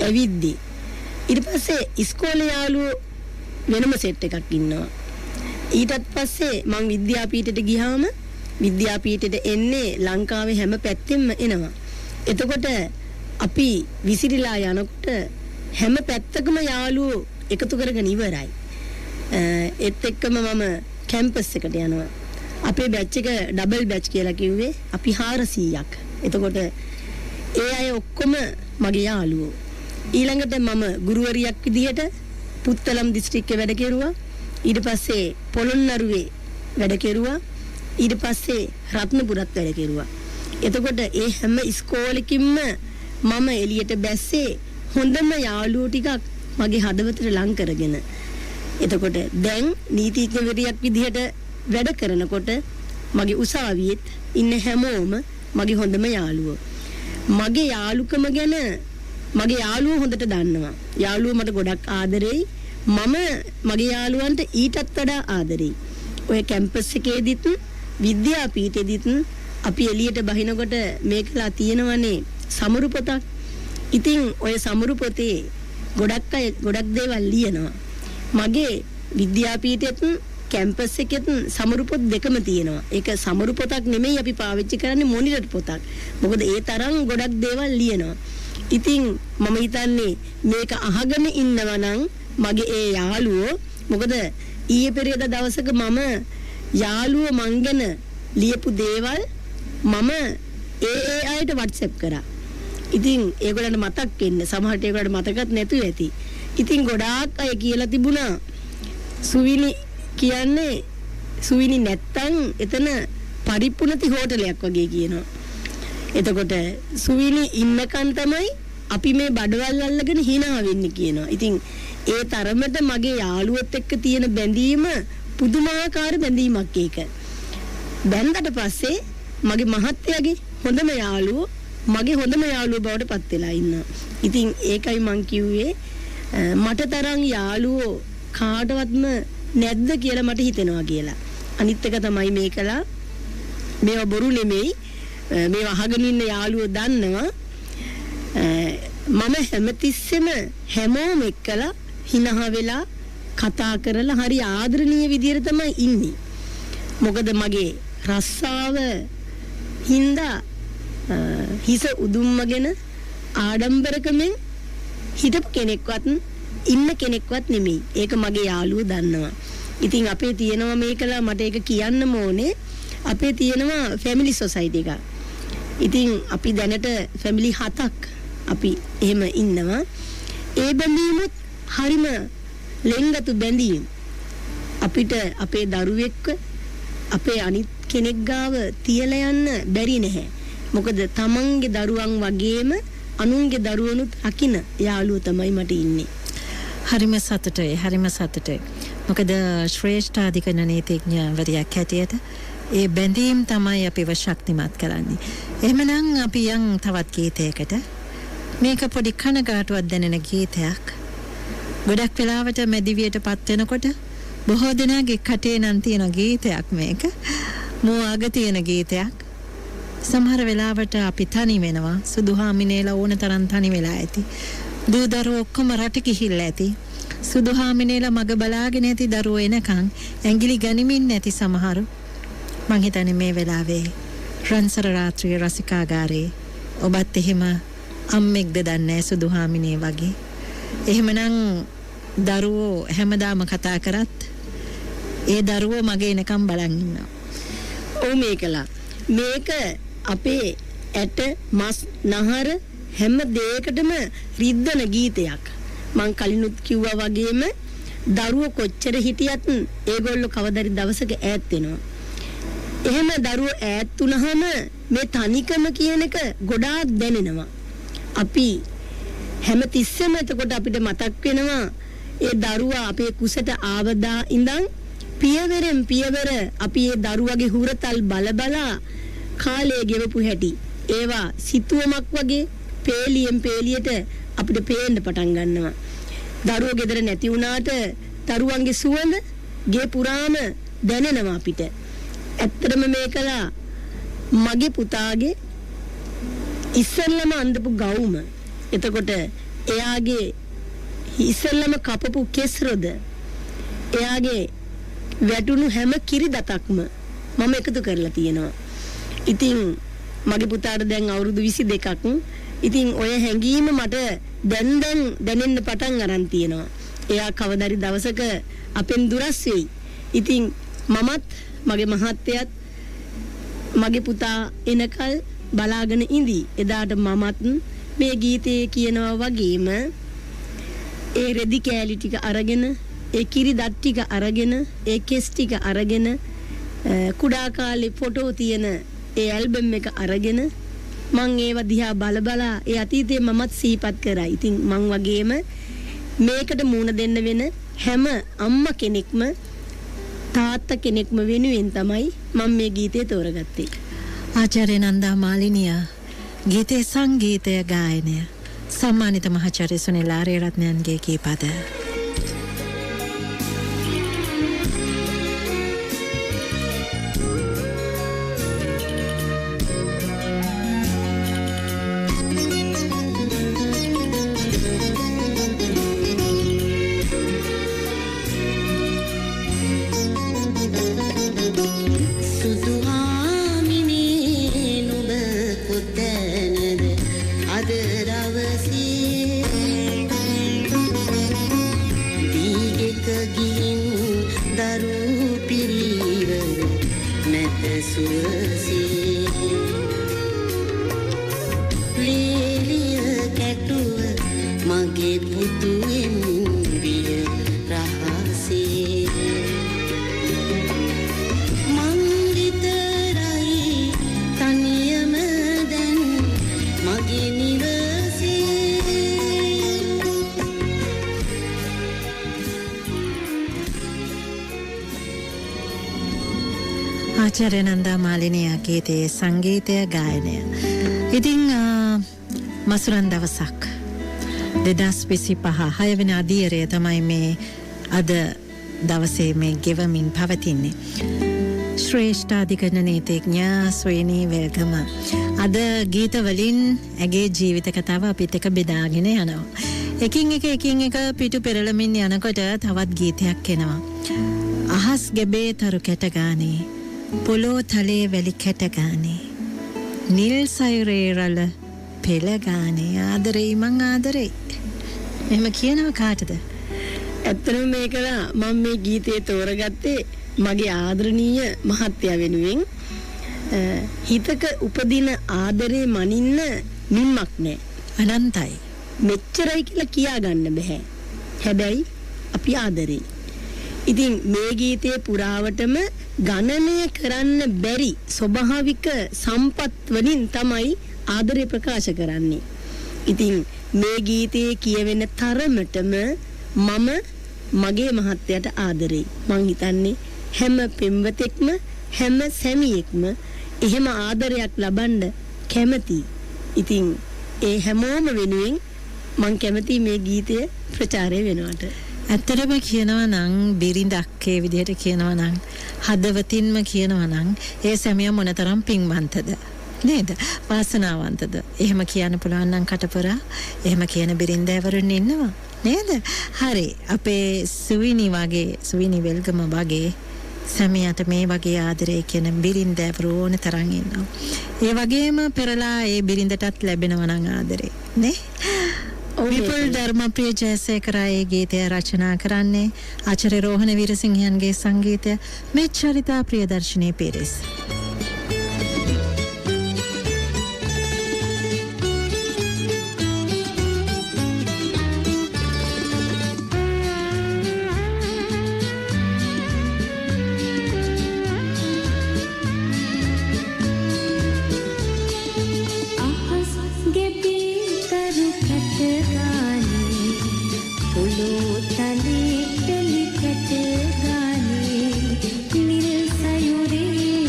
ඇවිද්දි. ඊට පස්සේ ඉස්කෝලේ යාළුවෝ වෙනම සෙට් එකක් ඉන්නවා. ඊටත් පස්සේ මං විද්‍යාපීඨයට ගියාම විද්‍යාපීඨයට එන්නේ ලංකාවේ හැම පැත්තෙම එනවා. එතකොට අපි විසිරීලා යනකොට හැම පැත්තකම යාළුවෝ එකතු කරගෙන ඉවරයි. ඒත් එක්කම මම කැම්පස් එකට යනවා. අපේ බැච් එක ඩබල් බැච් කියලා කිව්වේ අපි 400ක්. එතකොට ඒ අය ඔක්කොම මගේ යාළුවෝ. ඊළඟට මම ගුරුවරියක් විදිහට පුත්තලම් දිස්ත්‍රික්කේ වැඩ කෙරුවා. ඊට පස්සේ පොළොන්නරුවේ වැඩ කෙරුවා. ඊට පස්සේ රත්නපුරත් වැඩ කෙරුවා. එතකොට ඒ හැම ඉස්කෝලෙකින්ම මම එළියට බැස්සේ හොඳම යාළුවෝ ටිකක් මගේ හදවතට ලං කරගෙන. එතකොට දැන් නීතිඥවරියක් විදිහට වැඩ කරනකොට මගේ උසාවියෙත් ඉන්න හැමෝම මගේ හොඳම යාළුවෝ. මගේ යාළුකම ගැන මගේ යාළුවෝ හොඳට දන්නවා. යාළුවෝ මට ගොඩක් ආදරෙයි. මම මගේ යාළුවන්ට ඊටත් වඩා ආදරෙයි. ඔය කැම්පස් එකේදීත් විද්‍යාපීඨෙදීත් අපි එළියට බහිනකොට මේකලා තියෙනවනේ සමරු පොතක්. ඉතින් ඔය සමරු පොතේ ගොඩක් අය ගොඩක් දේවල් ලියනවා. මගේ විද්‍යාපීඨෙත් කැම්පස් එකෙත් සමරු පොත් දෙකම තියෙනවා. ඒක සමරු පොතක් නෙමෙයි අපි පාවිච්චි කරන්නේ මොනිටර් පොතක්. මොකද ඒ තරම් ගොඩක් දේවල් ලියනවා. ඉතින් මම හිතන්නේ මේක අහගෙන ඉන්නවා නම් මගේ ඒ යාළුවෝ, මොකද ඊයේ පෙරේද දවසක මම යාළුවෝ මං ගැන ලියපු දේවල් මම ඒ ඒ අයට WhatsApp කරා. ඉතින් ඒගොල්ලන්ට මතක් වෙන්න, සමහරට ඒගොල්ලන්ට මතකත් නැතුව ඇති. ඉතින් ගොඩාක් අය කියලා තිබුණා සුවිනි කියන්නේ සුවිනි නැත්තම් එතන පරිප්පුණති හෝටලයක් වගේ කියනවා. එතකොට සුවිනි ඉන්නකන් තමයි අපි මේ බඩවල් අල්ලගෙන hina වෙන්නේ කියනවා. ඉතින් ඒ තරමට මගේ යාළුවොත් එක්ක තියෙන බැඳීම පුදුමාකාර බැඳීමක් ඒක. බැඳට පස්සේ මගේ මහත්තයාගේ හොඳම යාළුවෝ මගේ හොඳම යාළුවෝ බවට පත් වෙලා ඉන්නවා. ඉතින් ඒකයි මං කිව්වේ මට තරම් යාළුවෝ කාටවත්ම නැද්ද කියලා මට හිතෙනවා කියලා. අනිත් එක තමයි මේකලා මේවා බොරු නෙමෙයි. මේවා අහගෙන ඉන්න යාළුවෝ දන්නවා මම හැමතිස්සෙම හැමෝම එක්කලා හිනහ වෙලා කතා කරලා හරි ආදරණීය විදියට තමයි ඉන්නේ. මොකද මගේ රස්සාව හින්දා හිස උදුම්මගෙන ආඩම්බරකමෙන් හිටපු කෙනෙක්වත් ඉන්න කෙනෙක්වත් නෙමෙයි. ඒක මගේ යාළුවෝ දන්නවා. ඉතින් අපේ තියෙනවා මේකලා මට ඒක කියන්නම ඕනේ. අපේ තියෙනවා ෆැමිලි සොසයිටි එකක්. ඉතින් අපි දැනට ෆැමිලි 7ක් අපි එහෙම ඉන්නවා. ඒ බැඳීමුත් හරිම ලෙන්ගතු බැඳීම්. අපිට අපේ දරුවෙක්ව අපේ අනිත් කෙනෙක් ගාව තියලා යන්න බැරි නැහැ. මොකද තමන්ගේ දරුවන් වගේම අනුන්ගේ දරුවනුත් රකින්න යාළුවෝ තමයි මට ඉන්නේ. හරිම සතුටුයි, හරිම සතුටුයි. මොකද ශ්‍රේෂ්ඨාධිකරණ නීතිඥවරියක් හැටියට ඒ බැඳීම් තමයි අපිව ශක්තිමත් කරන්නේ. එහෙමනම් අපි යන් තවත් ගීතයකට. මේක පොඩි කනගාටුවක් දැනෙන ගීතයක්. ගොඩක් වෙලාවට මැදිවියට පත් වෙනකොට බොහෝ දෙනාගේ කටේ නම් තියෙන ගීතයක් මේක. මෝ අග තියෙන ගීතයක්. සමහර වෙලාවට අපි තනි වෙනවා. සුදු හාමිනේලා ඕන තරම් තනි වෙලා ඇති. දූ දරුවෝ ඔක්කොම රට ගිහිල්ලා ඇති. සුදු හාමිනේලා මග බලාගෙන ඇති දරුවෝ එනකන් ඇඟිලි ගනිමින් නැති සමහරු. මං හිතන්නේ මේ වෙලාවේ රන්සර රාත්‍රියේ රසිකාගාරේ ඔබත් එහෙම අම්මෙක්ද දන්නේ නැහැ සුදු හාමිනේ වගේ. එහෙමනම් දරුවෝ හැමදාම කතා කරත් ඒ දරුවෝ මගේ එනකම් බලන් ඉන්නවා. ඔව් මේකලා මේක අපේ ඇට මස් නහර හැම දෙයකටම රිද්දන ගීතයක්. මං කලිනුත් කිව්වා වගේම දරුවෝ කොච්චර හිටියත් ඒගොල්ලෝ කවදාරි දවසක ඈත් වෙනවා. එහෙම දරුවෝ ඈත් වුණාම මේ තනිකම කියන එක ගොඩාක් දැනෙනවා. අපි හැම තිස්සෙම එතකොට අපිට මතක් වෙනවා ඒ දරුවා අපේ කුසට ආවදා ඉඳන් පියවරෙන් පියවර අපි ඒ දරුවගේ හුරතල් බල බලා කාලය ගෙවපු හැටි. ඒවා සිතුවමක් වගේ පේලියෙන් පේලියට අපිට පේන්න පටන් ගන්නවා. දරුවෝ ගෙදර නැති වුණාට දරුවන්ගේ සුවඳ ගේ පුරාම දැනෙනවා අපිට. ඇත්තටම මේකලා මගේ පුතාගේ ඉස්සෙල්ලම අඳපු ගවුම. එතකොට එයාගේ ඉස්සෙල්ලම කපපු කෙස් රොද, එයාගේ වැටුණු හැම කිරි දතක්ම මම එකතු කරලා තියෙනවා. ඉතින් මගේ පුතාට දැන් අවුරුදු 22ක්. ඉතින් ඔය හැඟීම මට දැන් දැන් දැනෙන්න පටන් අරන් තියෙනවා. එයා කවදාරි දවසක අපෙන් දුරස් වෙයි. ඉතින් මමත් මගේ මහත්තයත් මගේ පුතා එනකල් බලාගෙන ඉඳි. එදාට මමත් මේ ගීතයේ කියනවා වගේම ඒ රෙදි කෑලි ටික අරගෙන, ඒ කිරි දත් ටික අරගෙන, ඒ කෙස් ටික අරගෙන, කුඩා කාලේ ෆොටෝ තියෙන ඒ ඇල්බම් එක අරගෙන මං ඒව දිහා බල බලා ඒ අතීතේ මමත් සිහිපත් කරා. ඉතින් මං වගේම මේකට මූණ දෙන්න වෙන හැම අම්මා කෙනෙක්ම තාත්තා කෙනෙක්ම වෙනුවෙන් තමයි මම මේ ගීතය තෝරගත්තේ. ආචාර්ය නන්දා මාලිනිය ගීතේ සංගීතය ගායනය සම්මානිත මහාචාර්ය සුනිල් ආරියරත්නයන්ගේ ගීපද. ආචාර්ය නන්දා මාලිනිය ගීතයේ සංගීතය ගායනය. ඉතින් මසුරන් දවසක් 2025 6 වෙනි අදියරය තමයි මේ අද දවසේ මේ ගෙවමින් පවතින්නේ. ශ්‍රේෂ්ඨාධිකරණ නීතිඥ සොයනී වෙල්ගම අද ගීත වලින් ඇගේ ජීවිත කතාව අපිත් එක්ක බෙදාගෙන යනවා. එකින් එක එකින් එක පිටු පෙරළමින් යනකොට තවත් ගීතයක් එනවා. අහස් ගැබේ තරු කැට ගානේ, පොළොව තලයේ වැලි කැට ගානේ, නිල් සයුරේ රළ පෙළ ගානේ, ආදරෙයි මං ආදරෙයි. එහෙම කියනවා කාටද? ඇත්තටම මේක මම මේ ගීතය තෝරගත්තේ මගේ ආදරණීය මහත්තයා වෙනුවෙන්. හිතක උපදින ආදරේ මනින්න මින්මක් නෑ. අනන්තයි. මෙච්චරයි කියලා කියා ගන්න බෑ. හැබැයි අපි ආදරේ. ඉතින් මේ ගීතයේ පුරාවටම ගණනය කරන්න බැරි ස්වභාවික සම්පත් වලින් තමයි ආදරය ප්‍රකාශ කරන්නේ. ඉතින් මේ ගීතයේ කියවෙන තරමටම මම මගේ මහත්තයාට ආදරෙයි. මං හිතන්නේ හැම පෙම්වතෙක්ම හැම සැමියෙක්ම එහෙම ආදරයක් ලබන්න කැමති. ඉතින් ඒ හැමෝම වෙනුවෙන් මං කැමති මේ ගීතය ප්‍රචාරය වෙනවට. ඇත්තටම කියනවා නම් බිරිඳක් ඒ විදිහට කියනවා නම් හදවතින්ම කියනවා නම් ඒ සැමියා මොනතරම් පින්වන්තද නේද? වාසනාවන්තද? එහෙම කියන්න පුළුවන් නම් කටපොරා එහෙම කියන බිරින්දෑවරුන් ඉන්නවා නේද? හරි, අපේ සුවිනි වගේ, සුවිනි වෙල්ගම වගේ සැමියාට මේ වගේ ආදරය කියන බිරින්දෑවරු ඕන තරම් ඉන්නවා. ඒ වගේම පෙරලා ඒ බිරිඳටත් ලැබෙනවා නම් ආදරේ නේ? විපුල් ධර්මප්‍රිය ජයසේකර ඒ ගීතය රචනා කරන්නේ ආචාර්ය රෝහණ වීරසිංහයන්ගේ සංගීතය. මේ චරිතා ප්‍රියදර්ශිනී පීරිස්. තලේ පෙලි කැට ගානේ, නිල් සයුරේ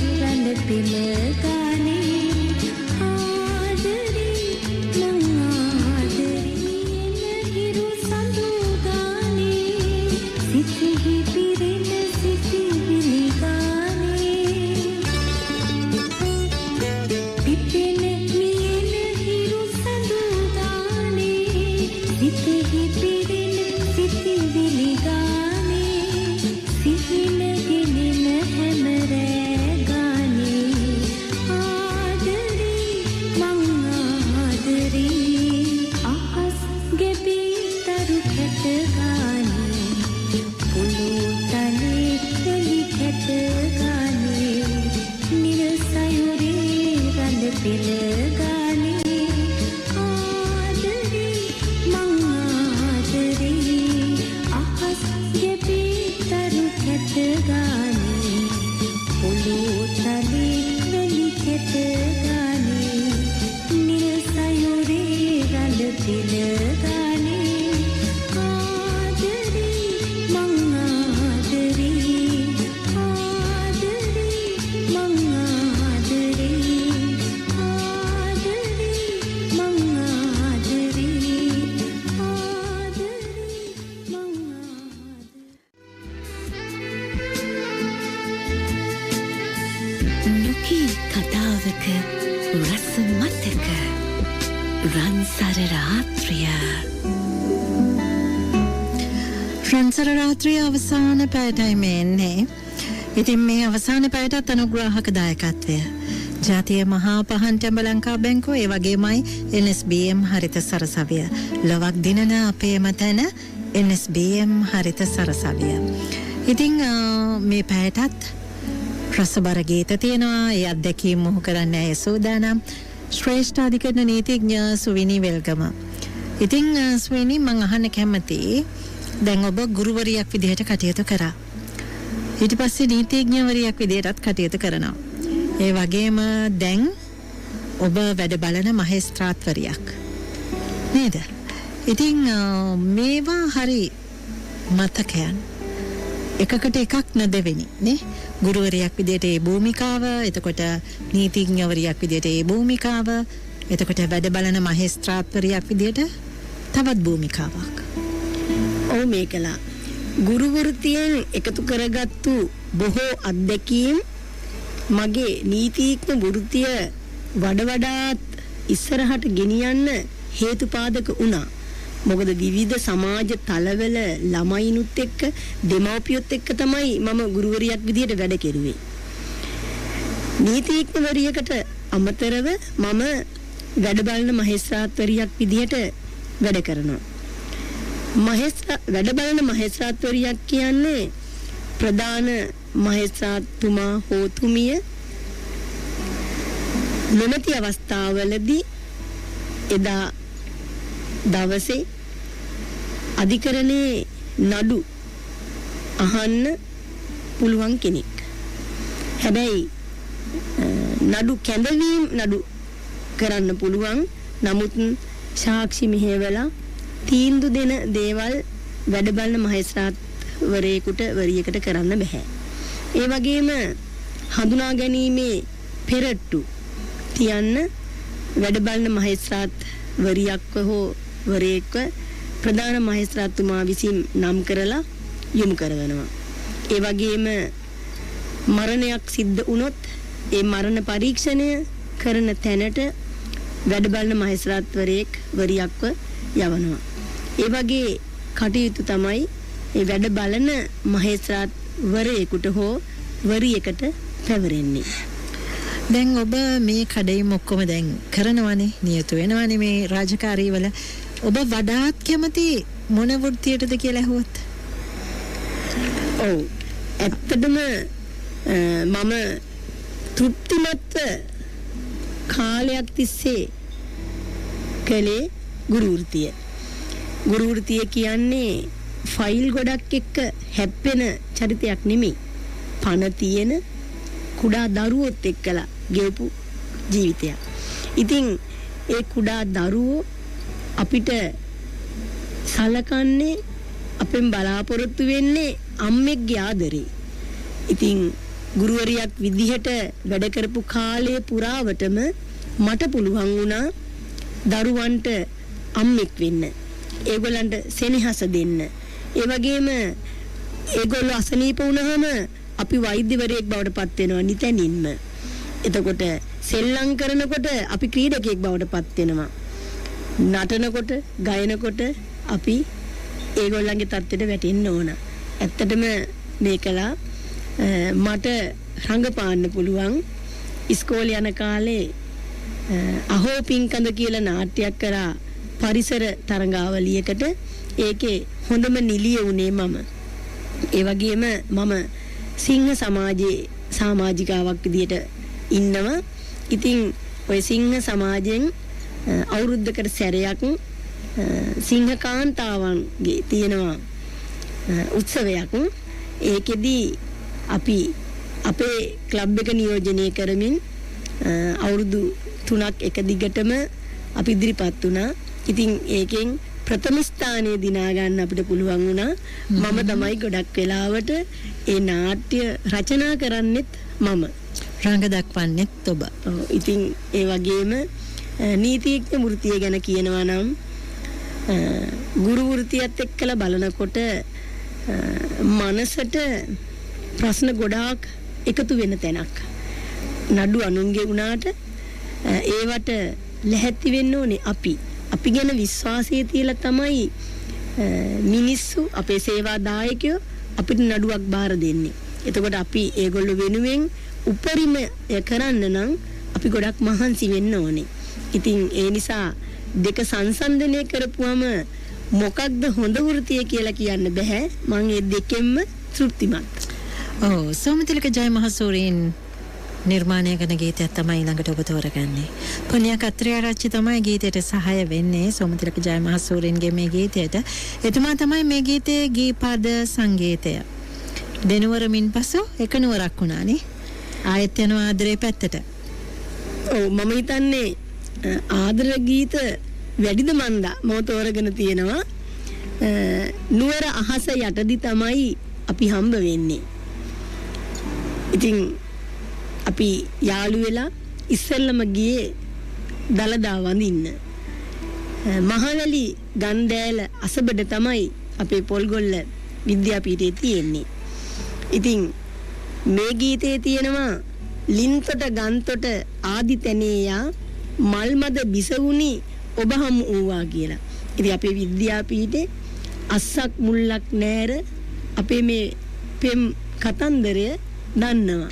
නොකී කතාවක රස මතක රන්සර රාත්‍රිය. රන්සර රාත්‍රිය අවසාන පැයටයි මේ එන්නේ. ඉතින් මේ අවසාන පැයටත් අනුග්‍රාහක දායකත්වය ජාතිය මහා පහන් ටැඹ ලංකා බැංකුව, ඒ වගේමයි NSBM හරිත සරසවිය. ලොවක් දිනන අපේම තැන NSBM හරිත සරසවිය. ඉතින් මේ පැයටත් රසබර ගීත තියෙනවා. ඒ අත්දැකීම් මොහු කරන්න ඇය සූදානම්. ශ්‍රේෂ්ඨ අධිකරණ නීතිඥ සුවිනි වෙල්ගම. ඉතින් සුවිනි, මං අහන්න කැමතියි, දැන් ඔබ ගුරුවරියක් විදිහට කටයුතු කරා. ඊට පස්සේ නීතිඥවරියක් විදිහටත් කටයුතු කරනවා. ඒ වගේම දැන් ඔබ වැඩ බලන මහේස්ත්‍රාත්වරියක් නේද? ඉතින් මේවා හරි මතකයන් එකකට එකක් නොදෙවෙනි නේ. ගුරුවරියක් විදිහට ඒ භූමිකාව, එතකොට නීතිඥවරියක් විදිහට ඒ භූමිකාව, එතකොට වැඩ බලන මහේස්ත්‍රාත්වරියක් විදිහට තවත් භූමිකාවක්. ඔව්, මේකලා ගුරු වෘත්තියෙන් එකතු කරගත්තු බොහෝ අත්දැකීම් මගේ නීතිඥ වෘත්තිය වඩ වඩාත් ඉස්සරහට ගෙනියන්න හේතුපාදක වුණා. මොකද විවිධ සමාජ තලවල ළමයිනුත් එක්ක දෙමව්පියොත් එක්ක තමයි මම ගුරුවරියක් විදිහට වැඩ කෙරුවේ. නීතිඥවරියකට අමතරව මම වැඩ බලන මහේස්ත්‍රාත්වරියක් විදිහට වැඩ කරනවා. වැඩ බලන මහේස්ත්‍රාත්වරියක් කියන්නේ ප්‍රධාන මහේස්ත්‍රාත්තුමා හෝ තුමිය නොමැති අවස්ථාවලදී එදා දවසේ අධිකරණයේ නඩු අහන්න පුළුවන් කෙනෙක්. හැබැයි නඩු කැඳවීම නඩු කරන්න පුළුවන්. නමුත් සාක්ෂි මෙහෙवला තීන්දුව දෙන දේවල් වැඩ බලන මහේස්ත්‍රාත්වරයෙකුට වරියකට කරන්න බැහැ. ඒ වගේම හඳුනා ගැනීමේ පෙරට්ටු තියන්න වැඩ බලන මහේස්ත්‍රාත්වරියක්ව හෝ වරයෙක්ව ප්‍රධාන මහේස්ත්‍රාත්තුමා විසින් නම් කරලා යොමු කරවනවා. ඒ වගේම මරණයක් සිද්ධ වුණොත් ඒ මරණ පරීක්ෂණය කරන තැනට වැඩ බලන මහේස්ත්‍රාත්වරයෙක් වරියක්ව යවනවා. ඒ වගේ කටයුතු තමයි ඒ වැඩ බලන මහේස්ත්‍රාත්වරයෙකුට හෝ වරියකට පැවරෙන්නේ. දැන් ඔබ මේ කඩයිම ඔක්කොම දැන් කරනවනේ, නියත වෙනවනේ මේ රාජකාරී වල. ඔබ වඩාත් කැමති මොන වෘත්තියටද කියලා ඇහුවොත්? ඔව්, ඇත්තටම මම තෘප්තිමත්ව කාලයක් තිස්සේ කළේ ගුරු වෘත්තිය. ගුරු වෘත්තිය කියන්නේ ෆයිල් ගොඩක් එක්ක හැප්පෙන චරිතයක් නෙමෙයි. පණ තියෙන කුඩා දරුවොත් එක්කලා ගෙවපු ජීවිතයක්. ඉතින් ඒ කුඩා දරුවෝ අපිට සලකන්නේ, අපෙන් බලාපොරොත්තු වෙන්නේ අම්මෙක්ගේ ආදරේ. ඉතින් ගුරුවරියක් විදිහට වැඩ කරපු කාලය පුරාවටම මට පුළුවන් වුණා දරුවන්ට අම්මෙක් වෙන්න, ඒගොල්ලන්ට සෙනෙහස දෙන්න. ඒ වගේම ඒගොල්ලෝ අසනීප වුණාම අපි වෛද්‍යවරයෙක් බවට පත් වෙනවා නිතැනින්ම. එතකොට සෙල්ලම් කරනකොට අපි ක්‍රීඩකයෙක් බවට පත් වෙනවා. නටනකොට, ගයනකොට අපි ඒගොල්ලන්ගේ තත්ත්වයට වැටෙන්න ඕන. ඇත්තටම මේකලා මට රඟපාන්න පුළුවන්. ඉස්කෝලේ යන කාලේ අහෝ පින්කඳ කියලා නාට්‍යයක් කරා පරිසර තරඟාවලියකට. ඒකේ හොඳම නිලිය වුණේ මම. ඒ වගේම මම සිංහ සමාජයේ සමාජිකාවක් විදියට ඉන්නවා. ඉතින් ඔය සිංහ සමාජයෙන් අවුරුද්දකට සැරයක් සිංහ කාන්තාවන්ගේ තියෙනවා උත්සවයක්. ඒකෙදි අපි අපේ ක්ලබ් එක නියෝජනය කරමින් අවුරුදු 3ක් එක දිගටම අපි ඉදිරිපත් වුණා. ඉතින් ඒකෙන් ප්‍රථම ස්ථානය දිනා ගන්න අපිට පුළුවන් වුණා. මම තමයි ගොඩක් වෙලාවට ඒ නාට්‍ය රචනා කරන්නෙත් මම, රංග දක්වන්නෙත් ඔබ. ඉතින් ඒ වගේම නීතිඥ වෘත්තිය ගැන කියනවා නම් ගුරු වෘත්තියත් එක්කලා බලනකොට මනසට ප්‍රශ්න ගොඩාක් එකතු වෙන තැනක්. නඩු අනුන්ගේ වුණාට ඒවට ලැහැත්ති වෙන්න ඕනේ අපි. අපි ගැන විශ්වාසය තියලා තමයි මිනිස්සු අපේ සේවා දායකයෝ අපිට නඩුවක් බාර දෙන්නේ. එතකොට අපි ඒගොල්ලෝ වෙනුවෙන් උපරිම කරන්න නම් අපි ගොඩක් මහන්සි වෙන්න ඕනේ. ඉතින් ඒ නිසා දෙක සංසන්දනය කරපුවම මොකක්ද හොඳ වෘත්තිය කියලා කියන්න බෑ. මං ඒ දෙකෙන්ම තෘප්තිමත්. ඔව්, සෝමතිලක ජයමහසූරීන් නිර්මාණය කරන ගීතයක් තමයි ඊළඟට ඔබ තෝරගන්නේ. පුණ්‍ය කත්‍රිආරච්චි තමයි ගීතයට සහාය වෙන්නේ සෝමතිලක ජයමහසූරීන්ගේ මේ ගීතයට. එතුමා තමයි මේ ගීතයේ ගී පද සංගීතය. දෙනුවර මින්පසු එක නුවරක් වුණානේ. ආයෙත් යනවා ආදරේ පැත්තට. ඔව්, මම හිතන්නේ ආදර ගීත වැඩිද මන්දා මම තෝරගෙන තියෙනවා. නුවර අහස යටදි තමයි අපි හම්බ වෙන්නේ. ඉතින් අපි යාළු වෙලා ඉස්සෙල්ලම ගියේ දලදා වඳින්න. මහවැලි ගන්දෑල අසබඩ තමයි අපේ පොල්ගොල්ල විද්‍යාපීඨයේ තියෙන්නේ. ඉතින් මේ ගීතයේ තියෙනවා ලින්තොට ගන්තොට ආදි තැනේ යා මල් මද බිසවුනි ඔබ හමු වූවා කියලා. ඉතින් අපේ විද්‍යාපීඨේ අස්සක් මුල්ලක් නෑර අපේ මේ පෙම් කතන්දරය දන්නවා.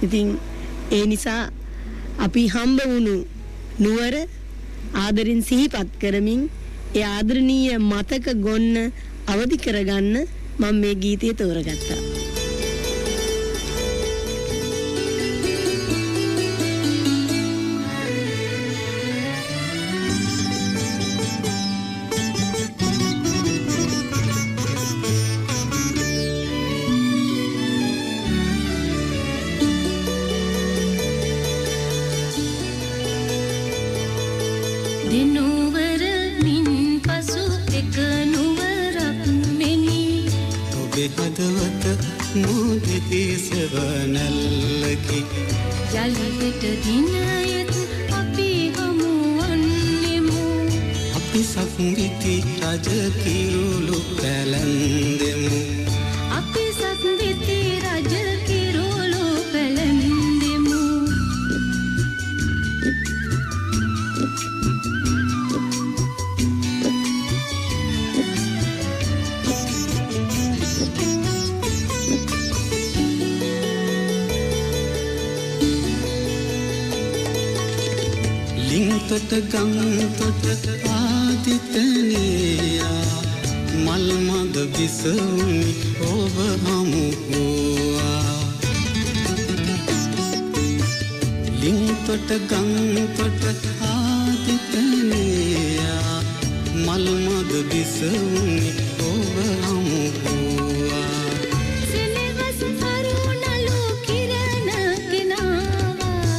ඉතින් ඒ නිසා අපි හම්බ වුණු නුවර ආදරෙන් සිහිපත් කරමින් ඒ ආදරණීය මතක ගොන්න අවදි කරගන්න මම මේ ගීතය තෝරගත්තා. යලිහෙට දිනයත් අපි හමුවන්නෙමු. අපි සක්විති රජ කිරුළු පැලැන්දෙමු. අපි සක්විති රජ කිරුළු පැලැන්දෙමු. ලින්තොට ගන්තොට ආදිතනියා මල් මද බිසවුනි ඔබ හමු වූවා. ලින්තොට ගන්තොට ආදිතනියා මල් මද බිසවුනි ඔබ හමු වූවා. සෙනෙහස කරුණලු කිරණ කෙනාවා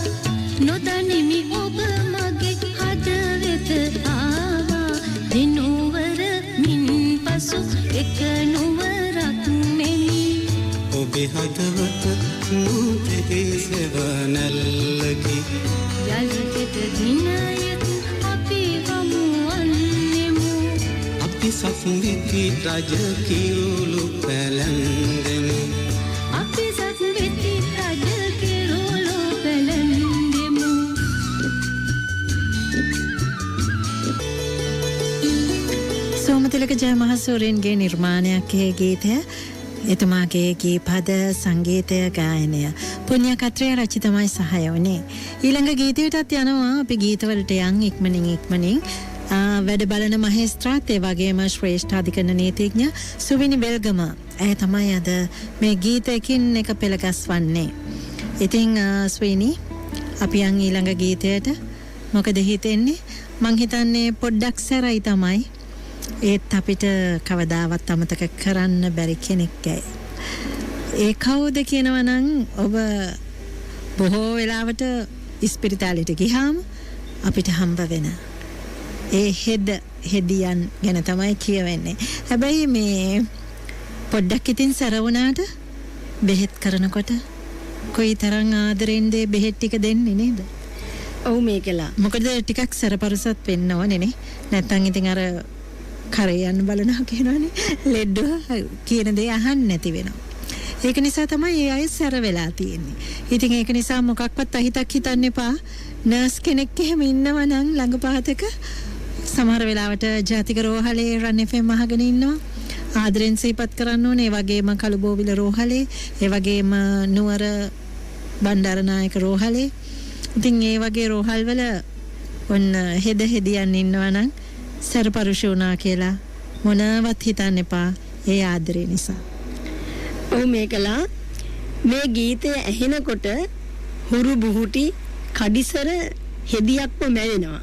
නොදනිමි ඔබ මගේ හද වෙත ආවා. දෙනුවර මින්පසු එක නුවරක් මෙනි. ඔබේ හදවත මුදේ සෙවණැල්ලකි. යලිහෙට දිනයත් අපි හමුවන්නෙමු. අපි සක්විති රජ කිරුළු පැලැන්දෙමු. අපි සක්විති රජ කිරුළු පැලැන්දෙමු. සෝමතිලක ජයමහසූරීන්ගේ නිර්මාණයක් ඒ ගීතය. එතුමාගේ ගී පද සංගීතය ගායනය පුණ්‍ය කත්‍රිආරච්චි තමයි සහාය වුණේ. ඊළඟ ගීතයටත් යනවා අපි ගීතවලට යන් ඉක්මනින් ඉක්මනින්. වැඩ බලන මහේස්ත්‍රාත් ඒ වගේම ශ්‍රේෂ්ඨ අධිකරණ නීතිඥ සුවිනි වෙල්ගම ඇය තමයි අද මේ ගීතයකින් එක පෙළගස්වන්නේ. ඉතින් සුවිනි අපි යන් ඊළඟ ගීතයට. මොකද හිතෙන්නේ? මං හිතන්නේ පොඩ්ඩක් සැරයි තමයි. ඒත් අපිට කවදාවත් අමතක කරන්න බැරි කෙනෙක් ඇයි. ඒ කවුද කියනවා නම් ඔබ බොහෝ වෙලාවට ඉස්පිරිතාලෙට ගියාම අපිට හම්බ වෙන ඒ හෙද හෙදියන් ගැන තමයි කියවෙන්නේ. හැබැයි මේ පොඩ්ඩක් ඉතින් සැර වුණාට බෙහෙත් කරනකොට කොයිතරම් ආදරෙන්ද බෙහෙත් ටික දෙන්නේ නේද? ඔව් මේකලා. මොකද ටිකක් සැරපරසත් වෙන්න ඕනේ නේ. නැත්තම් ඉතින් අර කරේ යන්න බලනවා කියනවනේ. ලෙඩ්ඩුව කියන දේ අහන්න නැති වෙනවා. ඒක නිසා තමයි ඒ අය සැර වෙලා තියෙන්නේ. ඉතින් ඒක නිසා මොකක්වත් අහිතක් හිතන්න එපා. නර්ස් කෙනෙක් එහෙම ඉන්නවා නම් ළඟ පහතක සමහර වෙලාවට ජාතික රෝහලේ රන් FM අහගෙන ඉන්නවා. ආදරෙන් සිහිපත් කරන්න ඕනේ. ඒ වගේම කළුබෝවිල රෝහලේ, ඒ වගේම නුවර බණ්ඩාරනායක රෝහලේ. ඉතින් ඒ වගේ රෝහල් වල ඔන්න හෙද හෙදියන් ඉන්නවා නම් සැරපරුෂ වුණා කියලා මොනවත් හිතන්න එපා ඒ ආදරේ නිසා. ඔව් මේකලා මේ ගීතය ඇහෙනකොට හුරු බුහුටි කඩිසර හෙදියක්ම මැවෙනවා.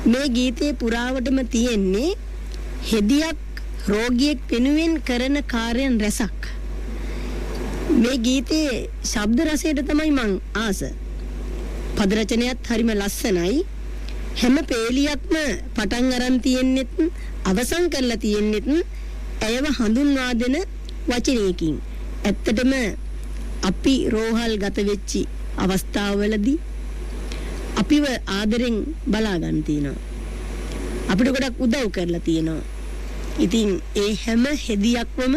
මේ ගීතයේ පුරාවටම තියෙන්නේ හෙදියක් රෝගියෙක් වෙනුවෙන් කරන කාර්යයන් රැසක්. මේ ගීතයේ ශබ්ද රසයට තමයි මං ආස. පද රචනයත් හරිම ලස්සනයි. හැම පේලියක්ම පටන් අරන් තියෙන්නෙත් අවසන් කරලා තියෙන්නෙත් ඇයව හඳුන්වා දෙන වචනයකින්. ඇත්තටම අපි රෝහල් ගත වෙච්චි අවස්ථාවලදී අපිව ආදරෙන් බලා ගන්න තියෙනවා. අපිට ගොඩක් උදව් කරලා තියෙනවා. ඉතින් ඒ හැම හෙදියක්වම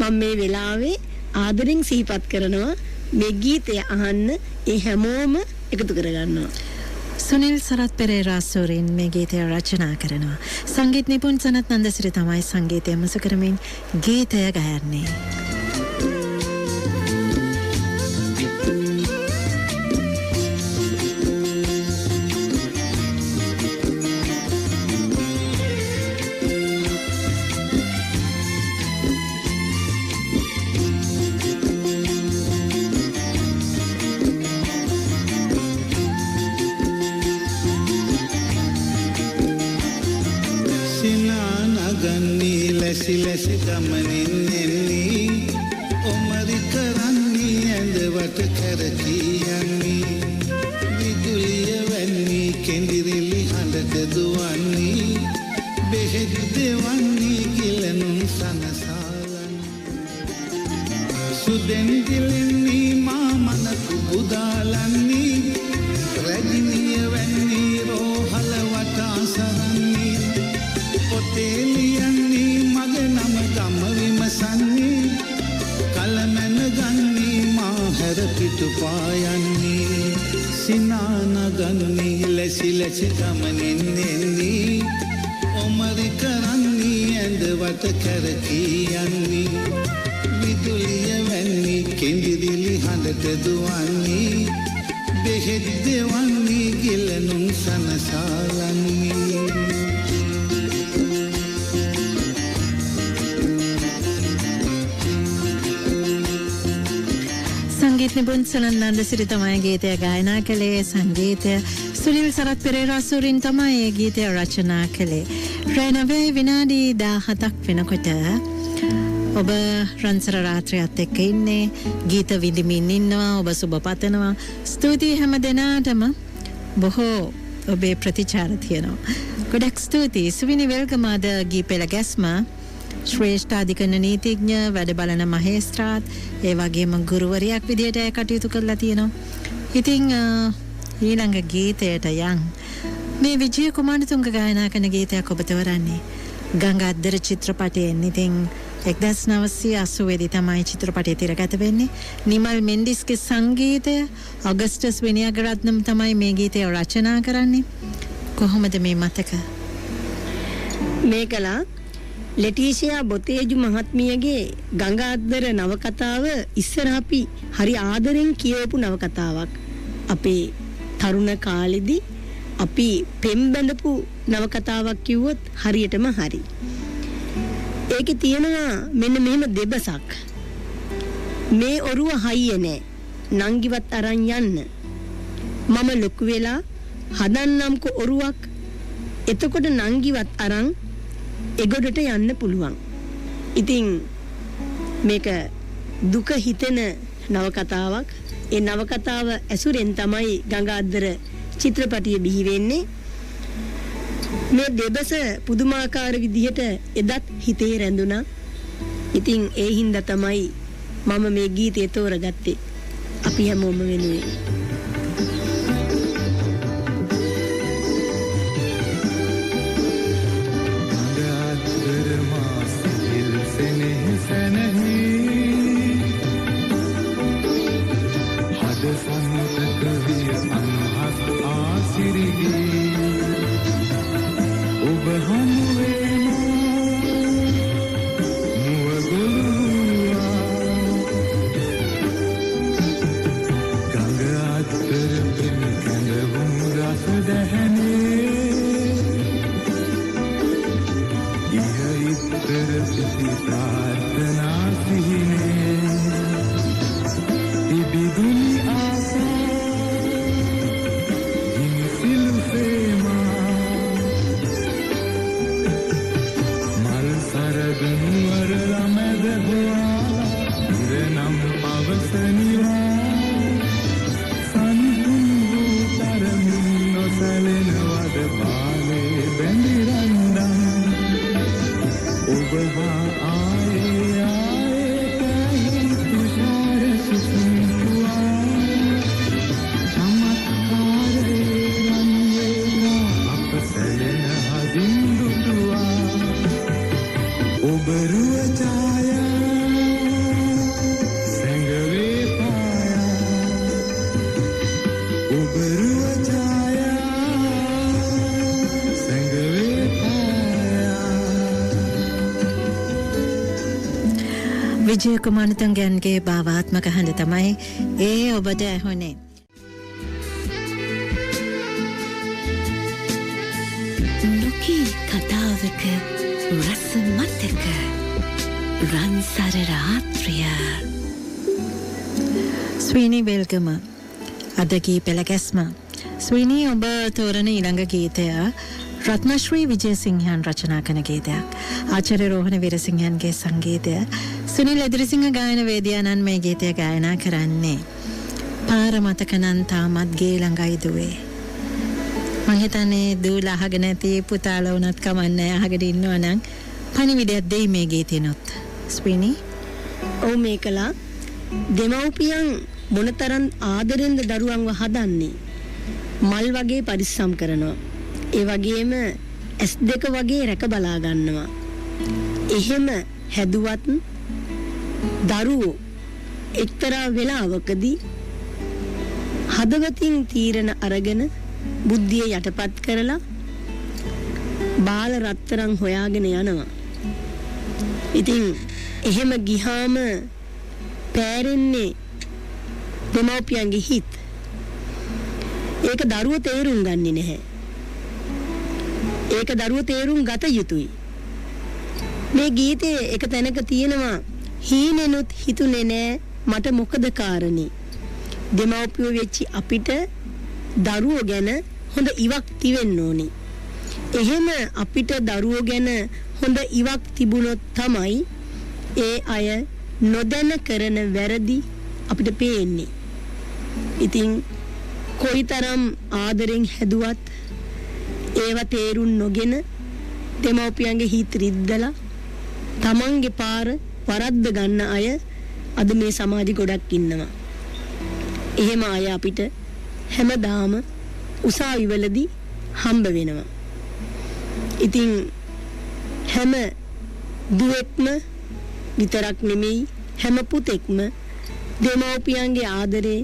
මම මේ වෙලාවේ ආදරෙන් සිහිපත් කරනවා. මේ ගීතය අහන්න ඒ හැමෝම එකතු කරගන්නවා. සුනිල් සරත් පෙරේරා සූරින් මේ ගීතය රචනා කරනවා. සංගීත නිපුන් සනත් නන්දසිරි තමයි සංගීතය මුසු කරමින් ගීතය ගයන්නේ. ලැසි ගමනින් එන්නේ ඔමරි කරන්නේ ඇඳ වට කැරකී යන්නේ විදුලිය වැන්නේ කෙඳිරිලි හඬට දුවන්නේ බෙහෙත් දෙවන්නේ ගිලනුන් සනසාලන්නේ සුදෙන් ගිලෙන්නේ මා මන කුබුදාලන්නේ රැජිනිය වැන්නේ රෝහල වටා සරන්නේ පොතේ ලියන්නේ මගේ නම ගම විමසන්නේ කලමැන ගන්නේ මා හැර පිටු පායන්නේ සිනා නගන්නේ ලැසි ලැසි ගමනින් එන්නේ ඔමරි කරන්නේ ඇඳ වට කැරකී යන්නේ විදුලිය වැන්නේ කෙඳිරිලි හඬට දුවන්නේ බෙහෙත් දෙවන්නේ ගිලනුන් සනසාලන්නේ. සංගීත නිපුන් සනන් නන්දසිරි තමයි ගීතය ගායනා කළේ. සංගීතය සුනිල් සරත් පෙරේරා සූරින් තමයි ඒ ගීතය රචනා කළේ. රැ 9:17ක් වෙනකොට ඔබ රන්සර රාත්‍රියත් එක්ක ඉන්නේ. ගීත විඳිමින් ඉන්නවා. ඔබ සුබ පතනවා. ස්තුතියි හැම දෙනාටම. බොහෝ ඔබේ ප්‍රතිචාර තියෙනවා. ගොඩක් ස්තුතියි. සුවිනි වෙල්ගමාද ගී පෙළ ගැස්ම ශ්‍රේෂ්ඨ අධිකරණ නීතිඥ වැඩ බලන මහේස්ත්‍රාත් ඒ වගේම ගුරුවරියක් විදියට ඇය කටයුතු කරලා තියෙනවා. ඉතින් ඊළඟ ගීතයට යන් මේ විජය කුමාරතුංග ගායනා කරන ගීතයක් ඔබ තෝරන්නේ ගංගාද්දර චිත්‍රපටයෙන්. ඉතින් 1980 දී තමයි චිත්‍රපටය තිරගත වෙන්නේ. නිමල් මෙන්ඩිස්ගේ සංගීතය ඔගස්ටස් විනයගරත්නම් තමයි මේ ගීතය රචනා කරන්නේ. කොහොමද මේ මතක? මේකලා ලෙටීෂියා බොතේජු මහත්මියගේ ගංගාද්දර නවකතාව ඉස්සර අපි හරි ආදරෙන් කියවපු නවකතාවක්. අපේ තරුණ කාලෙදි අපි පෙම් බැඳපු නවකතාවක් කිව්වොත් හරියටම හරි. ඒකේ තියෙනවා මෙන්න මෙහෙම දෙබසක්. මේ ඔරුව හයිය නෑ. නංගිවත් අරන් යන්න. මම ලොකු වෙලා හදන්නම්කෝ ඔරුවක්. එතකොට නංගිවත් අරන් එගොඩට යන්න පුළුවන්. ඉතින් මේක දුක හිතෙන නවකතාවක්. ඒ නවකතාව ඇසුරෙන් තමයි ගංගාද්දර චිත්‍රපටිය බිහි වෙන්නේ. මේ දෙබස පුදුමාකාර විදිහට එදත් හිතේ රැඳුණා. ඉතින් ඒ හින්දා තමයි මම මේ ගීතය තෝරගත්තේ අපි හැමෝම වෙනුවෙන්. ගංගාද්දර මා සිල් සෙනෙහ සැනහි සන්තක විය අන්හස් ආසිරිගේ ඔබ හමුවේ මුව ගොළුවා ගඟ අතර පෙම් කැඳවුම් රස දැහැනේ ඉහ ඉතර සිටි ප්‍රාර්ථනා සිහිනේ ඉබිදුනි ආසා ගිනි සිලු සේමා මල් සරද නුවර ළමැද හොයාලා ඉර නම් පවස නිවා සන්තුන් වූ තරමින් නොසැලෙන වද බාලේ බැඳි රන්දන් ඔබ හා ආයේ ආයේ පැහි තුෂාර සුසුම් තුවා චමත්කාරයේ රන් වේලා අප සැලෙන හදින් දුටුවා ඔබ රුව ඡායා සැඟවේ පායා ඔබ රුව ඡායා සැඟවේ පායා. විජය කුමාරතුංගයන්ගේ භාවාත්මක හඬ තමයි ඒ ඔබට ඇහුනේ. නොකී කතාවක රස මතක රන්සර රාත්‍රිය. ස්වීනි වෙල්ගම අද ගී පෙළ ගැස්ම. ස්වීනි, ඔබ තෝරන ඊළඟ ගීතය රත්නශ්‍රී විජේසිංහයන් රචනා කරන ගීතයක්. ආචාර්ය රෝහණ වීරසිංහයන්ගේ සංගීතය. සුනිල් එදිරිසිංහ ගායන වේදිකානන් මේ ගීතය ගායනා කරන්නේ. පාර මතක නම් තාමත් ගේ ළඟයි දුවේ. මං හිතන්නේ දූලා අහගෙන ඇති, පුතාලා වුණත් කමන්නේ අහගෙන ඉන්නවා නම් පණිවිඩයක් දෙයි මේ ගීතේනොත්. ස්වීනි. ඔව්, මේකලා දෙමව්පියන් මොනතරම් ආදරෙන්ද දරුවන්ව හදන්නේ. මල් වගේ පරිස්සම් කරනවා. ඒ වගේම ඇස් දෙක වගේ රැක බලා ගන්නවා. එහෙම හැදුවත් දරුවෝ එක්තරා වෙලාවකදී හදවතින් තීරණ අරගෙන බුද්ධිය යටපත් කරලා බාල රත්තරන් හොයාගෙන යනවා. ඉතින් එහෙම ගිහාම පෑරෙන්නේ දෙමව්පියන්ගේ හිත. ඒක දරුවෝ තේරුම් ගන්නේ නැහැ. ඒක දරුවෝ තේරුම් ගත යුතුයි. මේ ගීතේ එක තැනක තියෙනවා හීනෙනුත් හිතුනේ නෑ මට මොකද කාරණේ. දෙමව්පියෝ වෙච්චි අපිට දරුවෝ ගැන හොඳ ඉවක් තිබෙන්න ඕනේ. එහෙම අපිට දරුවෝ ගැන හොඳ ඉවක් තිබුණොත් තමයි ඒ අය නොදැන කරන වැරදි අපිට පේන්නේ. ඉතින් කොයිතරම් ආදරෙන් හැදුවත් ඒව තේරුම් නොගෙන දෙමව්පියන්ගේ හිත රිද්දලා තමන්ගේ පාර වරද්ද ගන්න අය අද මේ සමාජෙ ගොඩක් ඉන්නවා. එහෙම අය අපිට හැමදාම උසාවි වලදී හම්බ වෙනවා. ඉතින් හැම දුවෙක්ම විතරක් නෙමෙයි හැම පුතෙක්ම දෙමව්පියන්ගේ ආදරේ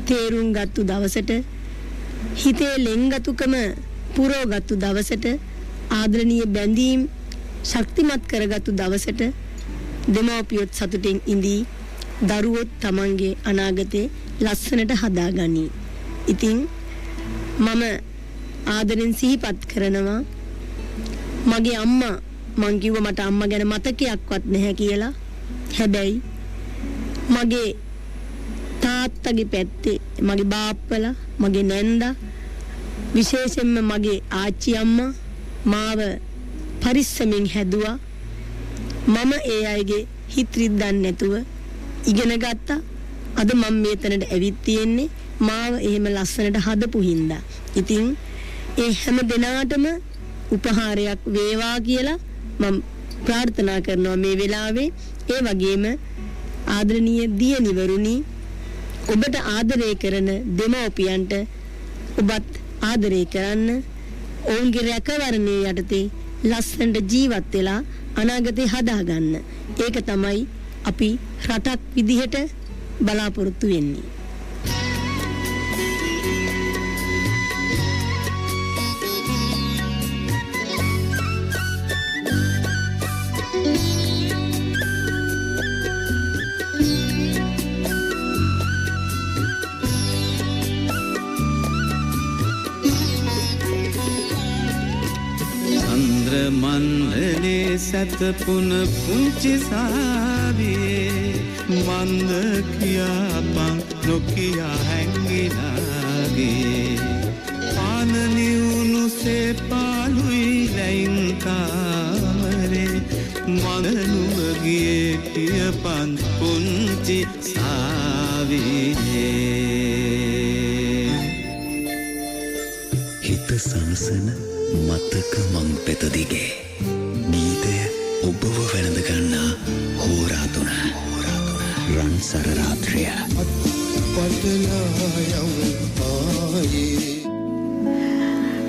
තේරුම් ගත්තු දවසට, හිතේ ලෙන්ගතුකම පුරවගත්තු දවසට, ආදරණීය බැඳීම් ශක්තිමත් කරගත්තු දවසට දෙමව්පියොත් සතුටින් ඉඳී දරුවොත් තමන්ගේ අනාගතේ ලස්සනට හදාගනී. ඉතින් මම ආදරෙන් සිහිපත් කරනවා මගේ අම්මා. මං කිව්වා මට අම්මා ගැන මතකයක්වත් නැහැ කියලා. හැබැයි මගේ තාත්තගේ පැත්තේ මගේ බාප්පලා, මගේ නැන්දා, විශේෂයෙන්ම මගේ ආච්චි අම්මා මාව පරිස්සමින් හැදුවා. මම ඒ අයගේ හිත රිද්දන්නේ නැතුව ඉගෙන ගත්තා. අද මම මේ තැනට ඇවිත් තියෙන්නේ මාව එහෙම ලස්සනට හදපු හින්දා. ඉතින් ඒ හැම දෙනාටම උපහාරයක් වේවා කියලා මම ප්‍රාර්ථනා කරනවා මේ වෙලාවේ. ඒ වගේම ආදරණීය දියණිවරුනි, ඔබට ආදරය කරන දෙමව්පියන්ට ඔබත් ආදරය කරන්න. ඔවුන්ගේ රැකවරණය යටතේ ලස්සනට ජීවත් වෙලා අනාගතේ හදාගන්න. ඒක තමයි අපි රටක් විදිහට බලාපොරොත්තු වෙන්නේ. මණ්ඩලේ සැතපුන පුංචි සාවියේ මන්ද කියාපන් නොකියා හැංගිලා ගියේ පාන නිවුණු සේ පාළුයි ලැයින් කාමරේ මඳ නුඹ ගියේ කියපන් පුංචි සාවියේ. හිත සනසන මතක මං පෙත දිගේ ගීතය ඔබව වැළඳ ගන්නා හෝරා තුන රන්සර රාත්‍රිය.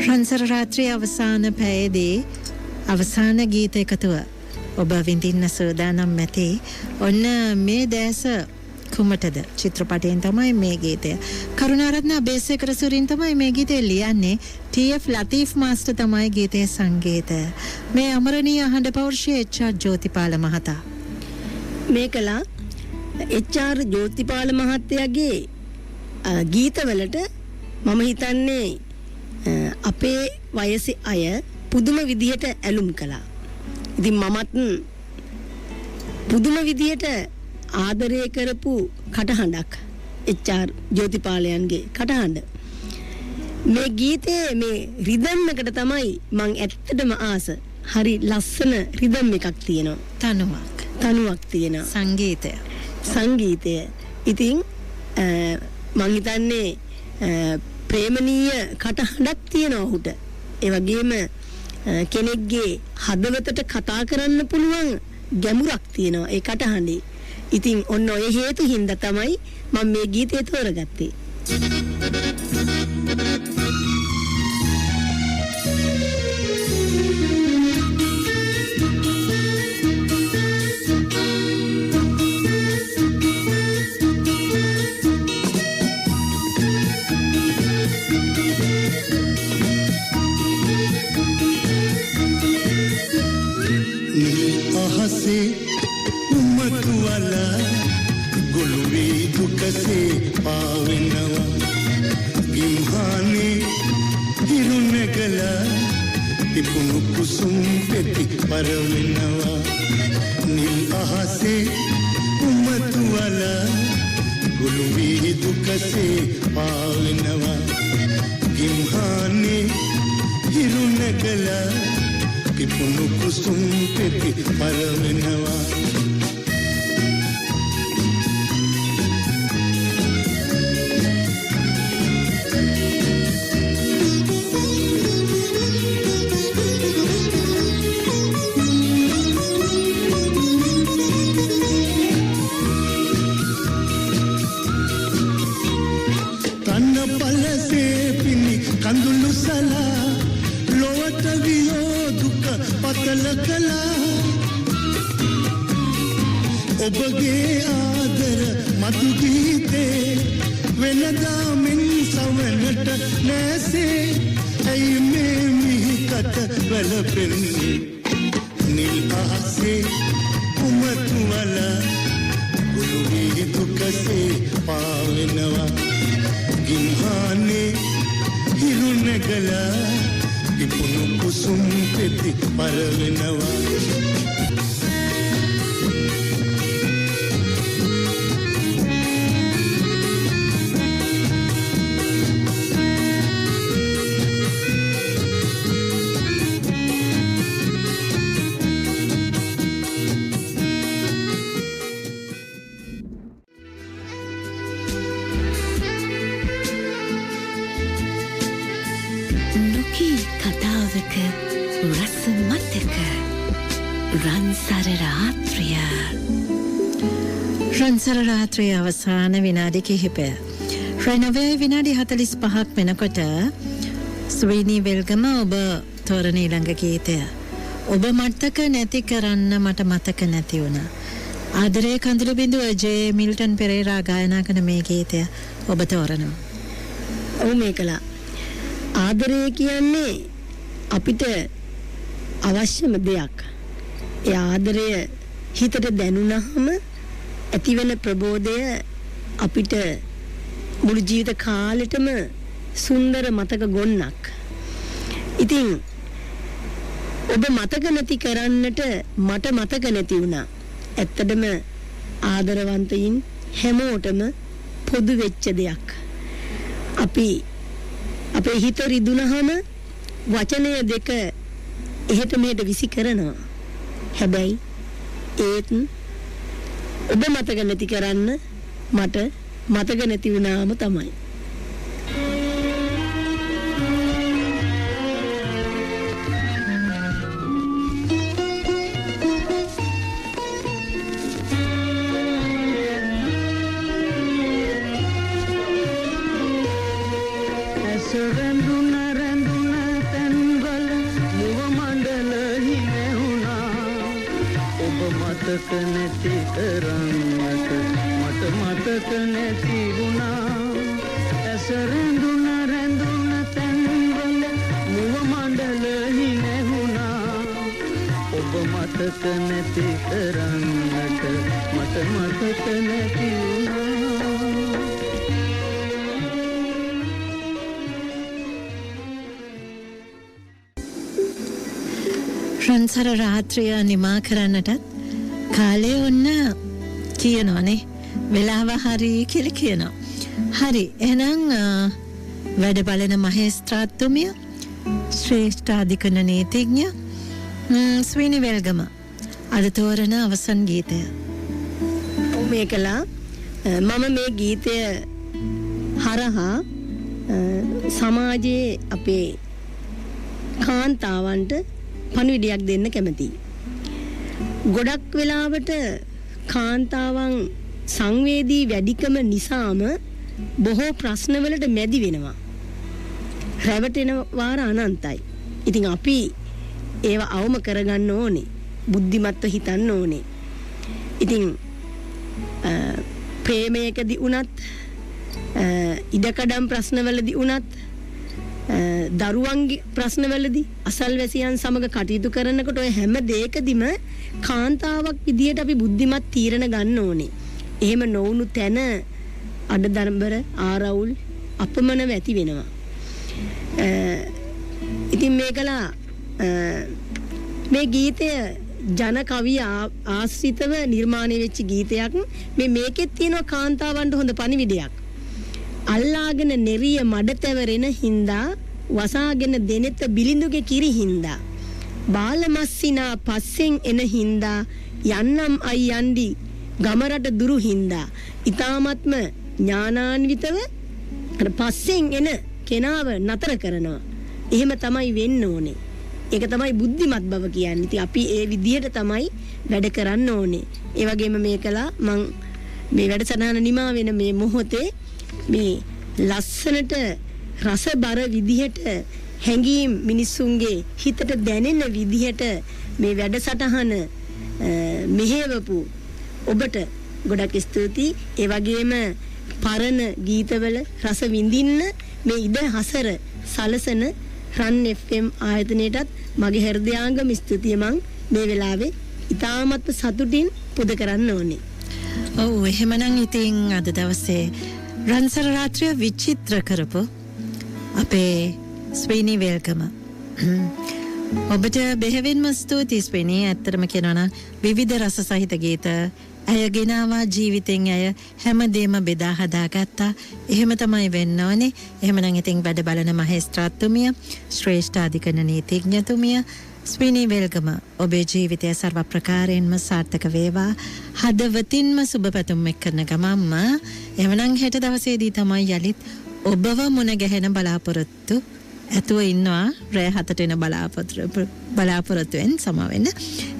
රන්සර රාත්‍රිය අවසාන පැයේදී අවසාන ගීත එකතුව ඔබ විඳින්න සූදානම් ඇති. ඔන්න මේ දැස කුමටද චිත්‍රපටයෙන් තමයි මේ ගීතය. කරුණාරත්න අබේසේකර සූරීන් තමයි මේ ගීතය ලියන්නේ. ටී.එෆ්. ලතීෆ් මාස්ටර් තමයි ගීතයේ සංගීතය. මේ අමරණීය හඬ පෞරුෂය එච්.ආර්. ජෝතිපාල මහතා. මේ කළා එච්.ආර්. ජෝතිපාල මහත්තයාගේ ගීතවලට මම හිතන්නේ අපේ වයසේ අය පුදුම විදිහට ඇලුම් කළා. ඉතින් මමත් පුදුම විදිහට ආදරය කරපු කටහඬක් එච්.ආර්. ජෝතිපාලයන්ගේ කටහඬ. මේ ගීතයේ මේ රිද්ම් එකට තමයි මං ඇත්තටම ආස. හරි ලස්සන රිද්ම් එකක් තියෙනවා. තනුවක් තියෙනවා. සංගීතය. ඉතින් මං හිතන්නේ ප්‍රේමණීය කටහඬක් තියෙනවා ඔහුට. ඒ වගේම කෙනෙක්ගේ හදවතට කතා කරන්න පුළුවන් ගැඹුරක් තියෙනවා ඒ කටහඬේ. ඉතින් ඔන්න ඔය හේතු හින්දා තමයි මම මේ ගීතය තෝරගත්තේ. අහසේ උමතු වල ගොළු වී දුකසේ පාවෙනවා ගිම්හානේ හිරු නැගලා තිබුණු කුසුම් පෙති පර වෙනවා නිල් අහසේ උමතු වල ගොළු වී දුකසේ පාවෙනවා ගිම්හානේ හිරු නැගලා පිපුණු කුසුම් පෙති පර වෙනවා. තන්න පලසේ පිණි කඳුළු සලා ලොවට ගියෝ දුක පතල කළා ඔබගේ ආදර මధు ගීතේ වෙනදා මෙන් සවනට නැසේ ඇයි මේ මිහිකට වැළපෙන්නේ නිල් අහසේ උමතු වල ගුළු වී දුකසේ පාවෙනවා ගිම්හානේ හිරු නැගලා පිපුණු කුසුම් පෙති පර වෙනවා. කතාවක රස මතක රන්සර රාත්‍රිය. රන්සර රාත්‍රිය අවසාන විනාඩි කිහිපය. රැ විනාඩි 45ක් වෙනකොට ස්වීනි වෙල්ගම ඔබ තෝරන ඊළඟ ගීතය. ඔබ මතක නැති කරන්න මට මතක නැති වුණා. ආදරේ කඳුළු බිඳුව ජේ මිල්ටන් පෙරේරා ගායනා කරන මේ ගීතය ඔබ තෝරනවා. ඔව් මේකලා ආදරය කියන්නේ අපිට අවශ්‍යම දෙයක්. ඒ ආදරය හිතට දැනුණාම ඇතිවෙන ප්‍රබෝධය අපිට මුළු ජීවිත කාලෙටම සුන්දර මතක ගොන්නක්. ඉතින් ඔබ මතක නැති කරන්නට මට මතක නැති වුණා. ඇත්තටම ආදරවන්තයින් හැමෝටම පොදු වෙච්ච දෙයක්. අපි අපේ හිත රිදුනහම වචනය දෙක එහෙට මෙහෙට විසි කරනවා. හැබැයි ඒත් ඔබ මතක නැති කරන්න මට මතක නැති වුණාම තමයි. මතක නැති කරන්නට මට මතක නැති වුණා. ඇස රැඳුන රැඳුන තැන්වල මුව මණ්ඩල හිනැහුණා. ඔබ මතක නැති කරන්නට මට මතක නැති වුණා. රන්සර රාත්‍රිය නිමා කරන්නටත් කාලය ඔන්න කියනවනේ, වෙලාව හරි කියලා කියනවා. හරි, එහෙනම් වැඩ බලන මහේස්ත්‍රාත්තුමිය, ශ්‍රේෂ්ඨ අධිකරණ නීතිඥ ස්විනි වෙල්ගම අද තෝරන අවසන් ගීතය. ඔව් මේකලා මම මේ ගීතය හරහා සමාජයේ අපේ කාන්තාවන්ට පණිවිඩයක් දෙන්න කැමතියි. ගොඩක් වෙලාවට කාන්තාවන් සංවේදී වැඩිකම නිසාම බොහෝ ප්‍රශ්නවලට මැදි වෙනවා. රැවටෙන වාර අනන්තයි. ඉතින් අපි ඒවා අවම කරගන්න ඕනේ. බුද්ධිමත්ව හිතන්න ඕනේ. ඉතින් ප්‍රේමයකදී වුණත්, ඉඩකඩම් ප්‍රශ්නවලදී වුණත්, දරුවන්ගේ ප්‍රශ්නවලදී, අසල්වැසියන් සමග කටයුතු කරනකොට ඔය හැම දෙයකදීම කාන්තාවක් විදියට අපි බුද්ධිමත් තීරණ ගන්න ඕනේ. එහෙම නොවුණු තැන අඩදම්බර ආරවුල් අපමණව ඇති වෙනවා. ඉතින් මේකලා මේ ගීතය ජන කවිය ආශ්‍රිතව නිර්මාණය වෙච්ච ගීතයක්. මේ මේකෙත් තියෙනවා කාන්තාවන්ට හොඳ පණිවිඩයක්. අල්ලාගෙන නෙරිය මඩ තැවරෙන හින්දා, වසාගෙන දෙනෙත බිලිඳුගේ කිරි හින්දා, බාලමස්සිනා පස්සෙන් එන හින්දා, යන්නම් අයි යන්ඩි ගම රට දුරු හින්දා. ඊ타මත්ම ඥානාන්විතව අර පස්සෙන් එන කෙනාව නතර කරනවා. එහෙම තමයි වෙන්න ඕනේ. ඒක තමයි බුද්ධිමත් බව කියන්නේ. ඉතින් අපි ඒ විදිහට තමයි වැඩ කරන්න ඕනේ. ඒ වගේම මේකලා මං මේ වැඩසටහන නිමා වෙන මේ මොහොතේ මේ ලස්සනට රසබර විදිහට හැඟීම් මිනිස්සුන්ගේ හිතට දැනෙන විදිහට මේ වැඩසටහන මෙහෙවපු ඔබට ගොඩක් ස්තුතියි. ඒ වගේම පරණ ගීතවල රස විඳින්න මේ ඉඩ හසර සලසන රන් FM ආයතනයටත් මගේ හෘදයාංගම ස්තුතිය මං මේ වෙලාවේ ඉතාමත්ම සතුටින් පුද කරන්න ඕනේ. ඔව්, එහෙමනම් ඉතින් අද දවසේ රන්සර රාත්‍රිය විචිත්‍ර කරපු අපේ ස්විනි වෙල්ගම ඔබට බෙහෙවින්ම ස්තුතියි ස්විනි. ඇත්තටම කියනවා නම් විවිධ රස සහිත ගීත ඇය ගෙනාවා. ජීවිතෙන් ඇය හැමදේම බෙදා හදාගත්තා. එහෙම තමයි වෙන්න ඕනේ. එහෙමනම් ඉතින් වැඩ බලන මහේස්ත්‍රාත්තුමිය, ශ්‍රේෂ්ඨ අධිකරණ නීතිඥතුමිය ස්විනි වෙල්ගම ඔබේ ජීවිතය සර්ව ප්‍රකාරයෙන්ම සාර්ථක වේවා. හදවතින්ම සුබ පැතුම් එක් කරන ගමන්ම එහෙමනම් හෙට දවසේදී තමයි යලිත් ඔබව මුණ ගැහෙන බලාපොරොත්තු ඇතුව ඉන්නවා. රෑ 7ට එන බලාපොරොත්තුවෙන් සම වෙන්න.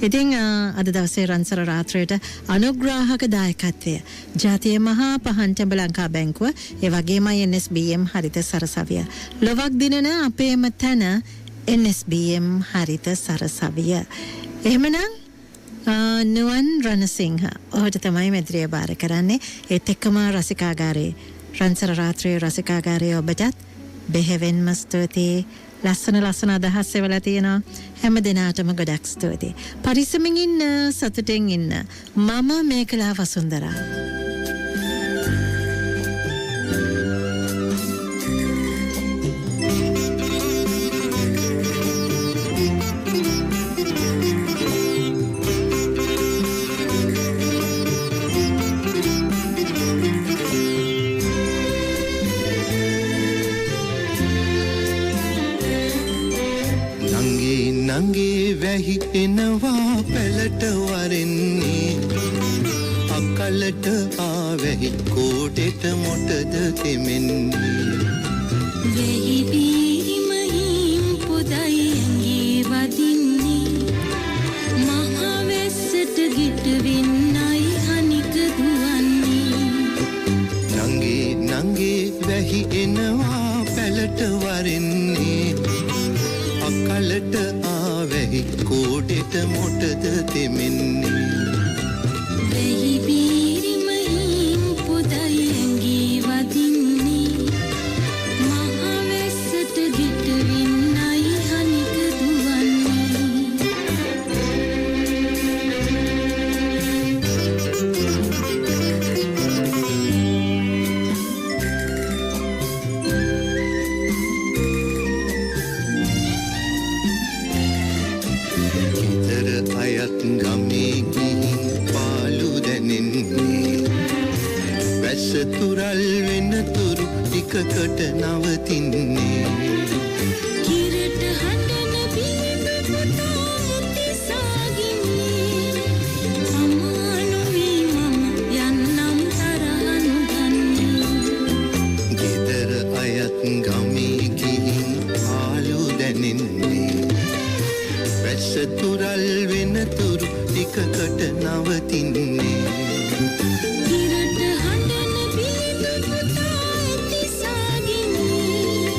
ඉතින් අද දවසේ රන්සර රාත්‍රියට අනුග්‍රාහක දායකත්වය ජාතිය මහා පහන් ටැඹ ලංකා බැංකුව, ඒ වගේමයි NSBM හරිත සරසවිය. ලොවක් දිනන අපේම තැන NSBM හරිත සරසවිය. එහෙමනම් නුවන් රණසිංහ ඔහුට තමයි මැදිරිය බාර කරන්නේ. ඒත් එක්කම රසිකාගාරයේ රන්සර රාත්‍රියේ රසිකාගාරයේ ඔබටත් බෙහෙවින්ම ස්තුතියි. ලස්සන ලස්සන අදහස් එවලා තියෙනවා. හැම දිනාටම ගොඩක් ස්තුතියි. පරිස්සමින් ඉන්න, සතුටෙන් ඉන්න. මම මේකලා වසුන්දරා. වැහි එනවා පැලට වරෙන්නේ අකලට ආවැහි කෝටෙට මොටද තෙමෙන්නේ වැහි බීරිම හිම් පොදයි ඇඟේ වදින්නේ මහ වැස්සට ගිට වෙන්නයි හනික දුවන්නේ නංගේ නංගේ වැහි එනවා පැලට වරෙන්නේ අකලට ආවැහි කෝටෙට මොටද තෙමෙන්නේ වැහි බීරිම හිම් පොදයි ඇඟේ වදින්නේ මහ වැස්සට ගිට වෙන්නයි හනික දුවන්නේ ගෙදර අයත් ගමේ ගිහින් පාලු දැනෙන්නේ වැස්ස තුරල් වෙන තුරු ටිකකට නවතින්නේ කිරට හඬන බිලිඳු පුතා ඇති සාගින්නේ අමානු වී මම යන්නම් තරහ නොගන්නේ ගෙදර අයත් ගමේ ගිහින් පාලු දැනෙන්නේ වැස්ස තුරල් වෙන තුරු ටිකකට නවතින්නේ කිරට හඬන බිලිඳු පුතා ඇති සාගින්නේ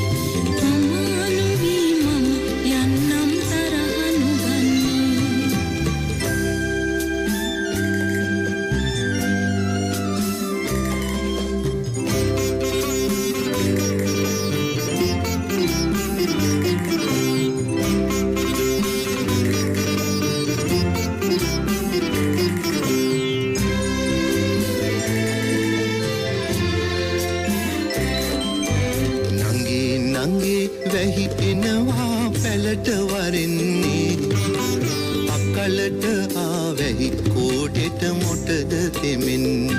අමානු වී මම යන්නම් තරහ නොගන්නේ නංගේ නංගේ වැහි එනවා පැලට වරෙන්නේ අකලට ආවැහි කෝටෙට මොටද තෙමෙන්නේ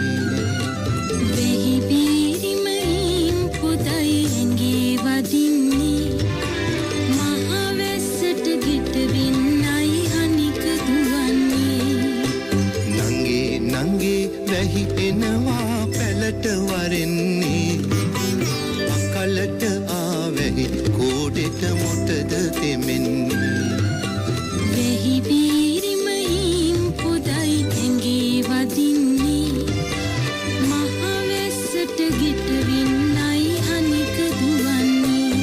වැහි බීරිම හිම් පොදයි ඇඟේ වදින්නේ මහ වැස්සට ගිට වෙන්නයි හනික දුවන්නේ නංගේ නංගේ වැහි එනවා පැලට වරෙන්නේ අකලට ආවැහි කෝටෙට මොටද තෙමෙන්නේ වැහි බීරිම හිම් පොදයි ඇඟේ වදින්නේ මහ වැස්සට ගිට වෙන්නයි හනික දුවන්නේ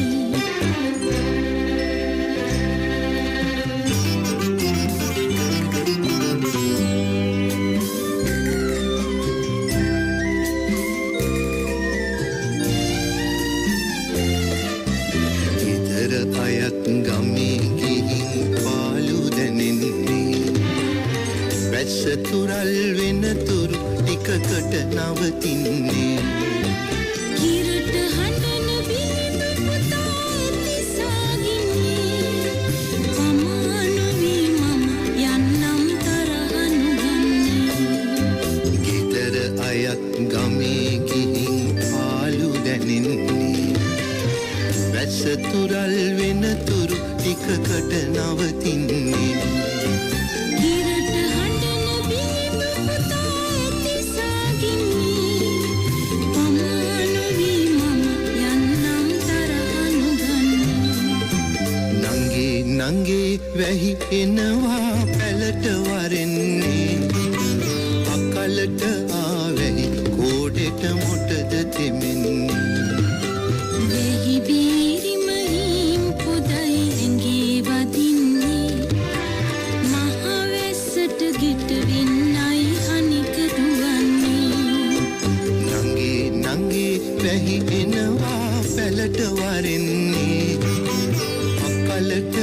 ගෙදර අයත් ගමේ ගිහින් පාලු දැනෙන්නේ වැස්ස තුරල් වෙන තුරු ටිකකට නවතින්නේ කිරට හඬන බිලිඳු පුතා ඇති සාගින්නේ අමානු වී මම යන්නම් තරහ නොගන්නේ ගෙදර අයත් ගමේ ගිහින් පාලු දැනෙන්නේ වැස්ස තුරල් වෙන තුරු ටිකකට නවතින්නේ කිරට හඬන බිලිඳු පුතා ඇති සාගින්නේ අමානු වී මම යන්නම් තරහ නොගන්නේ නංගේ නංගේ වැහි එනවා පැලට වරෙන්නේ අකලට ආවැහි කෝටෙට මොටද තෙමෙන්නේ වැහි බීරිම හිම් පොදයි ඇඟේ වදින්නේ මහ වැස්සට ගිට වෙන්නයි හනික දුවන්නේ නංගේ නංගේ වැහි එනවා පැලට වරෙන්නේ අකලට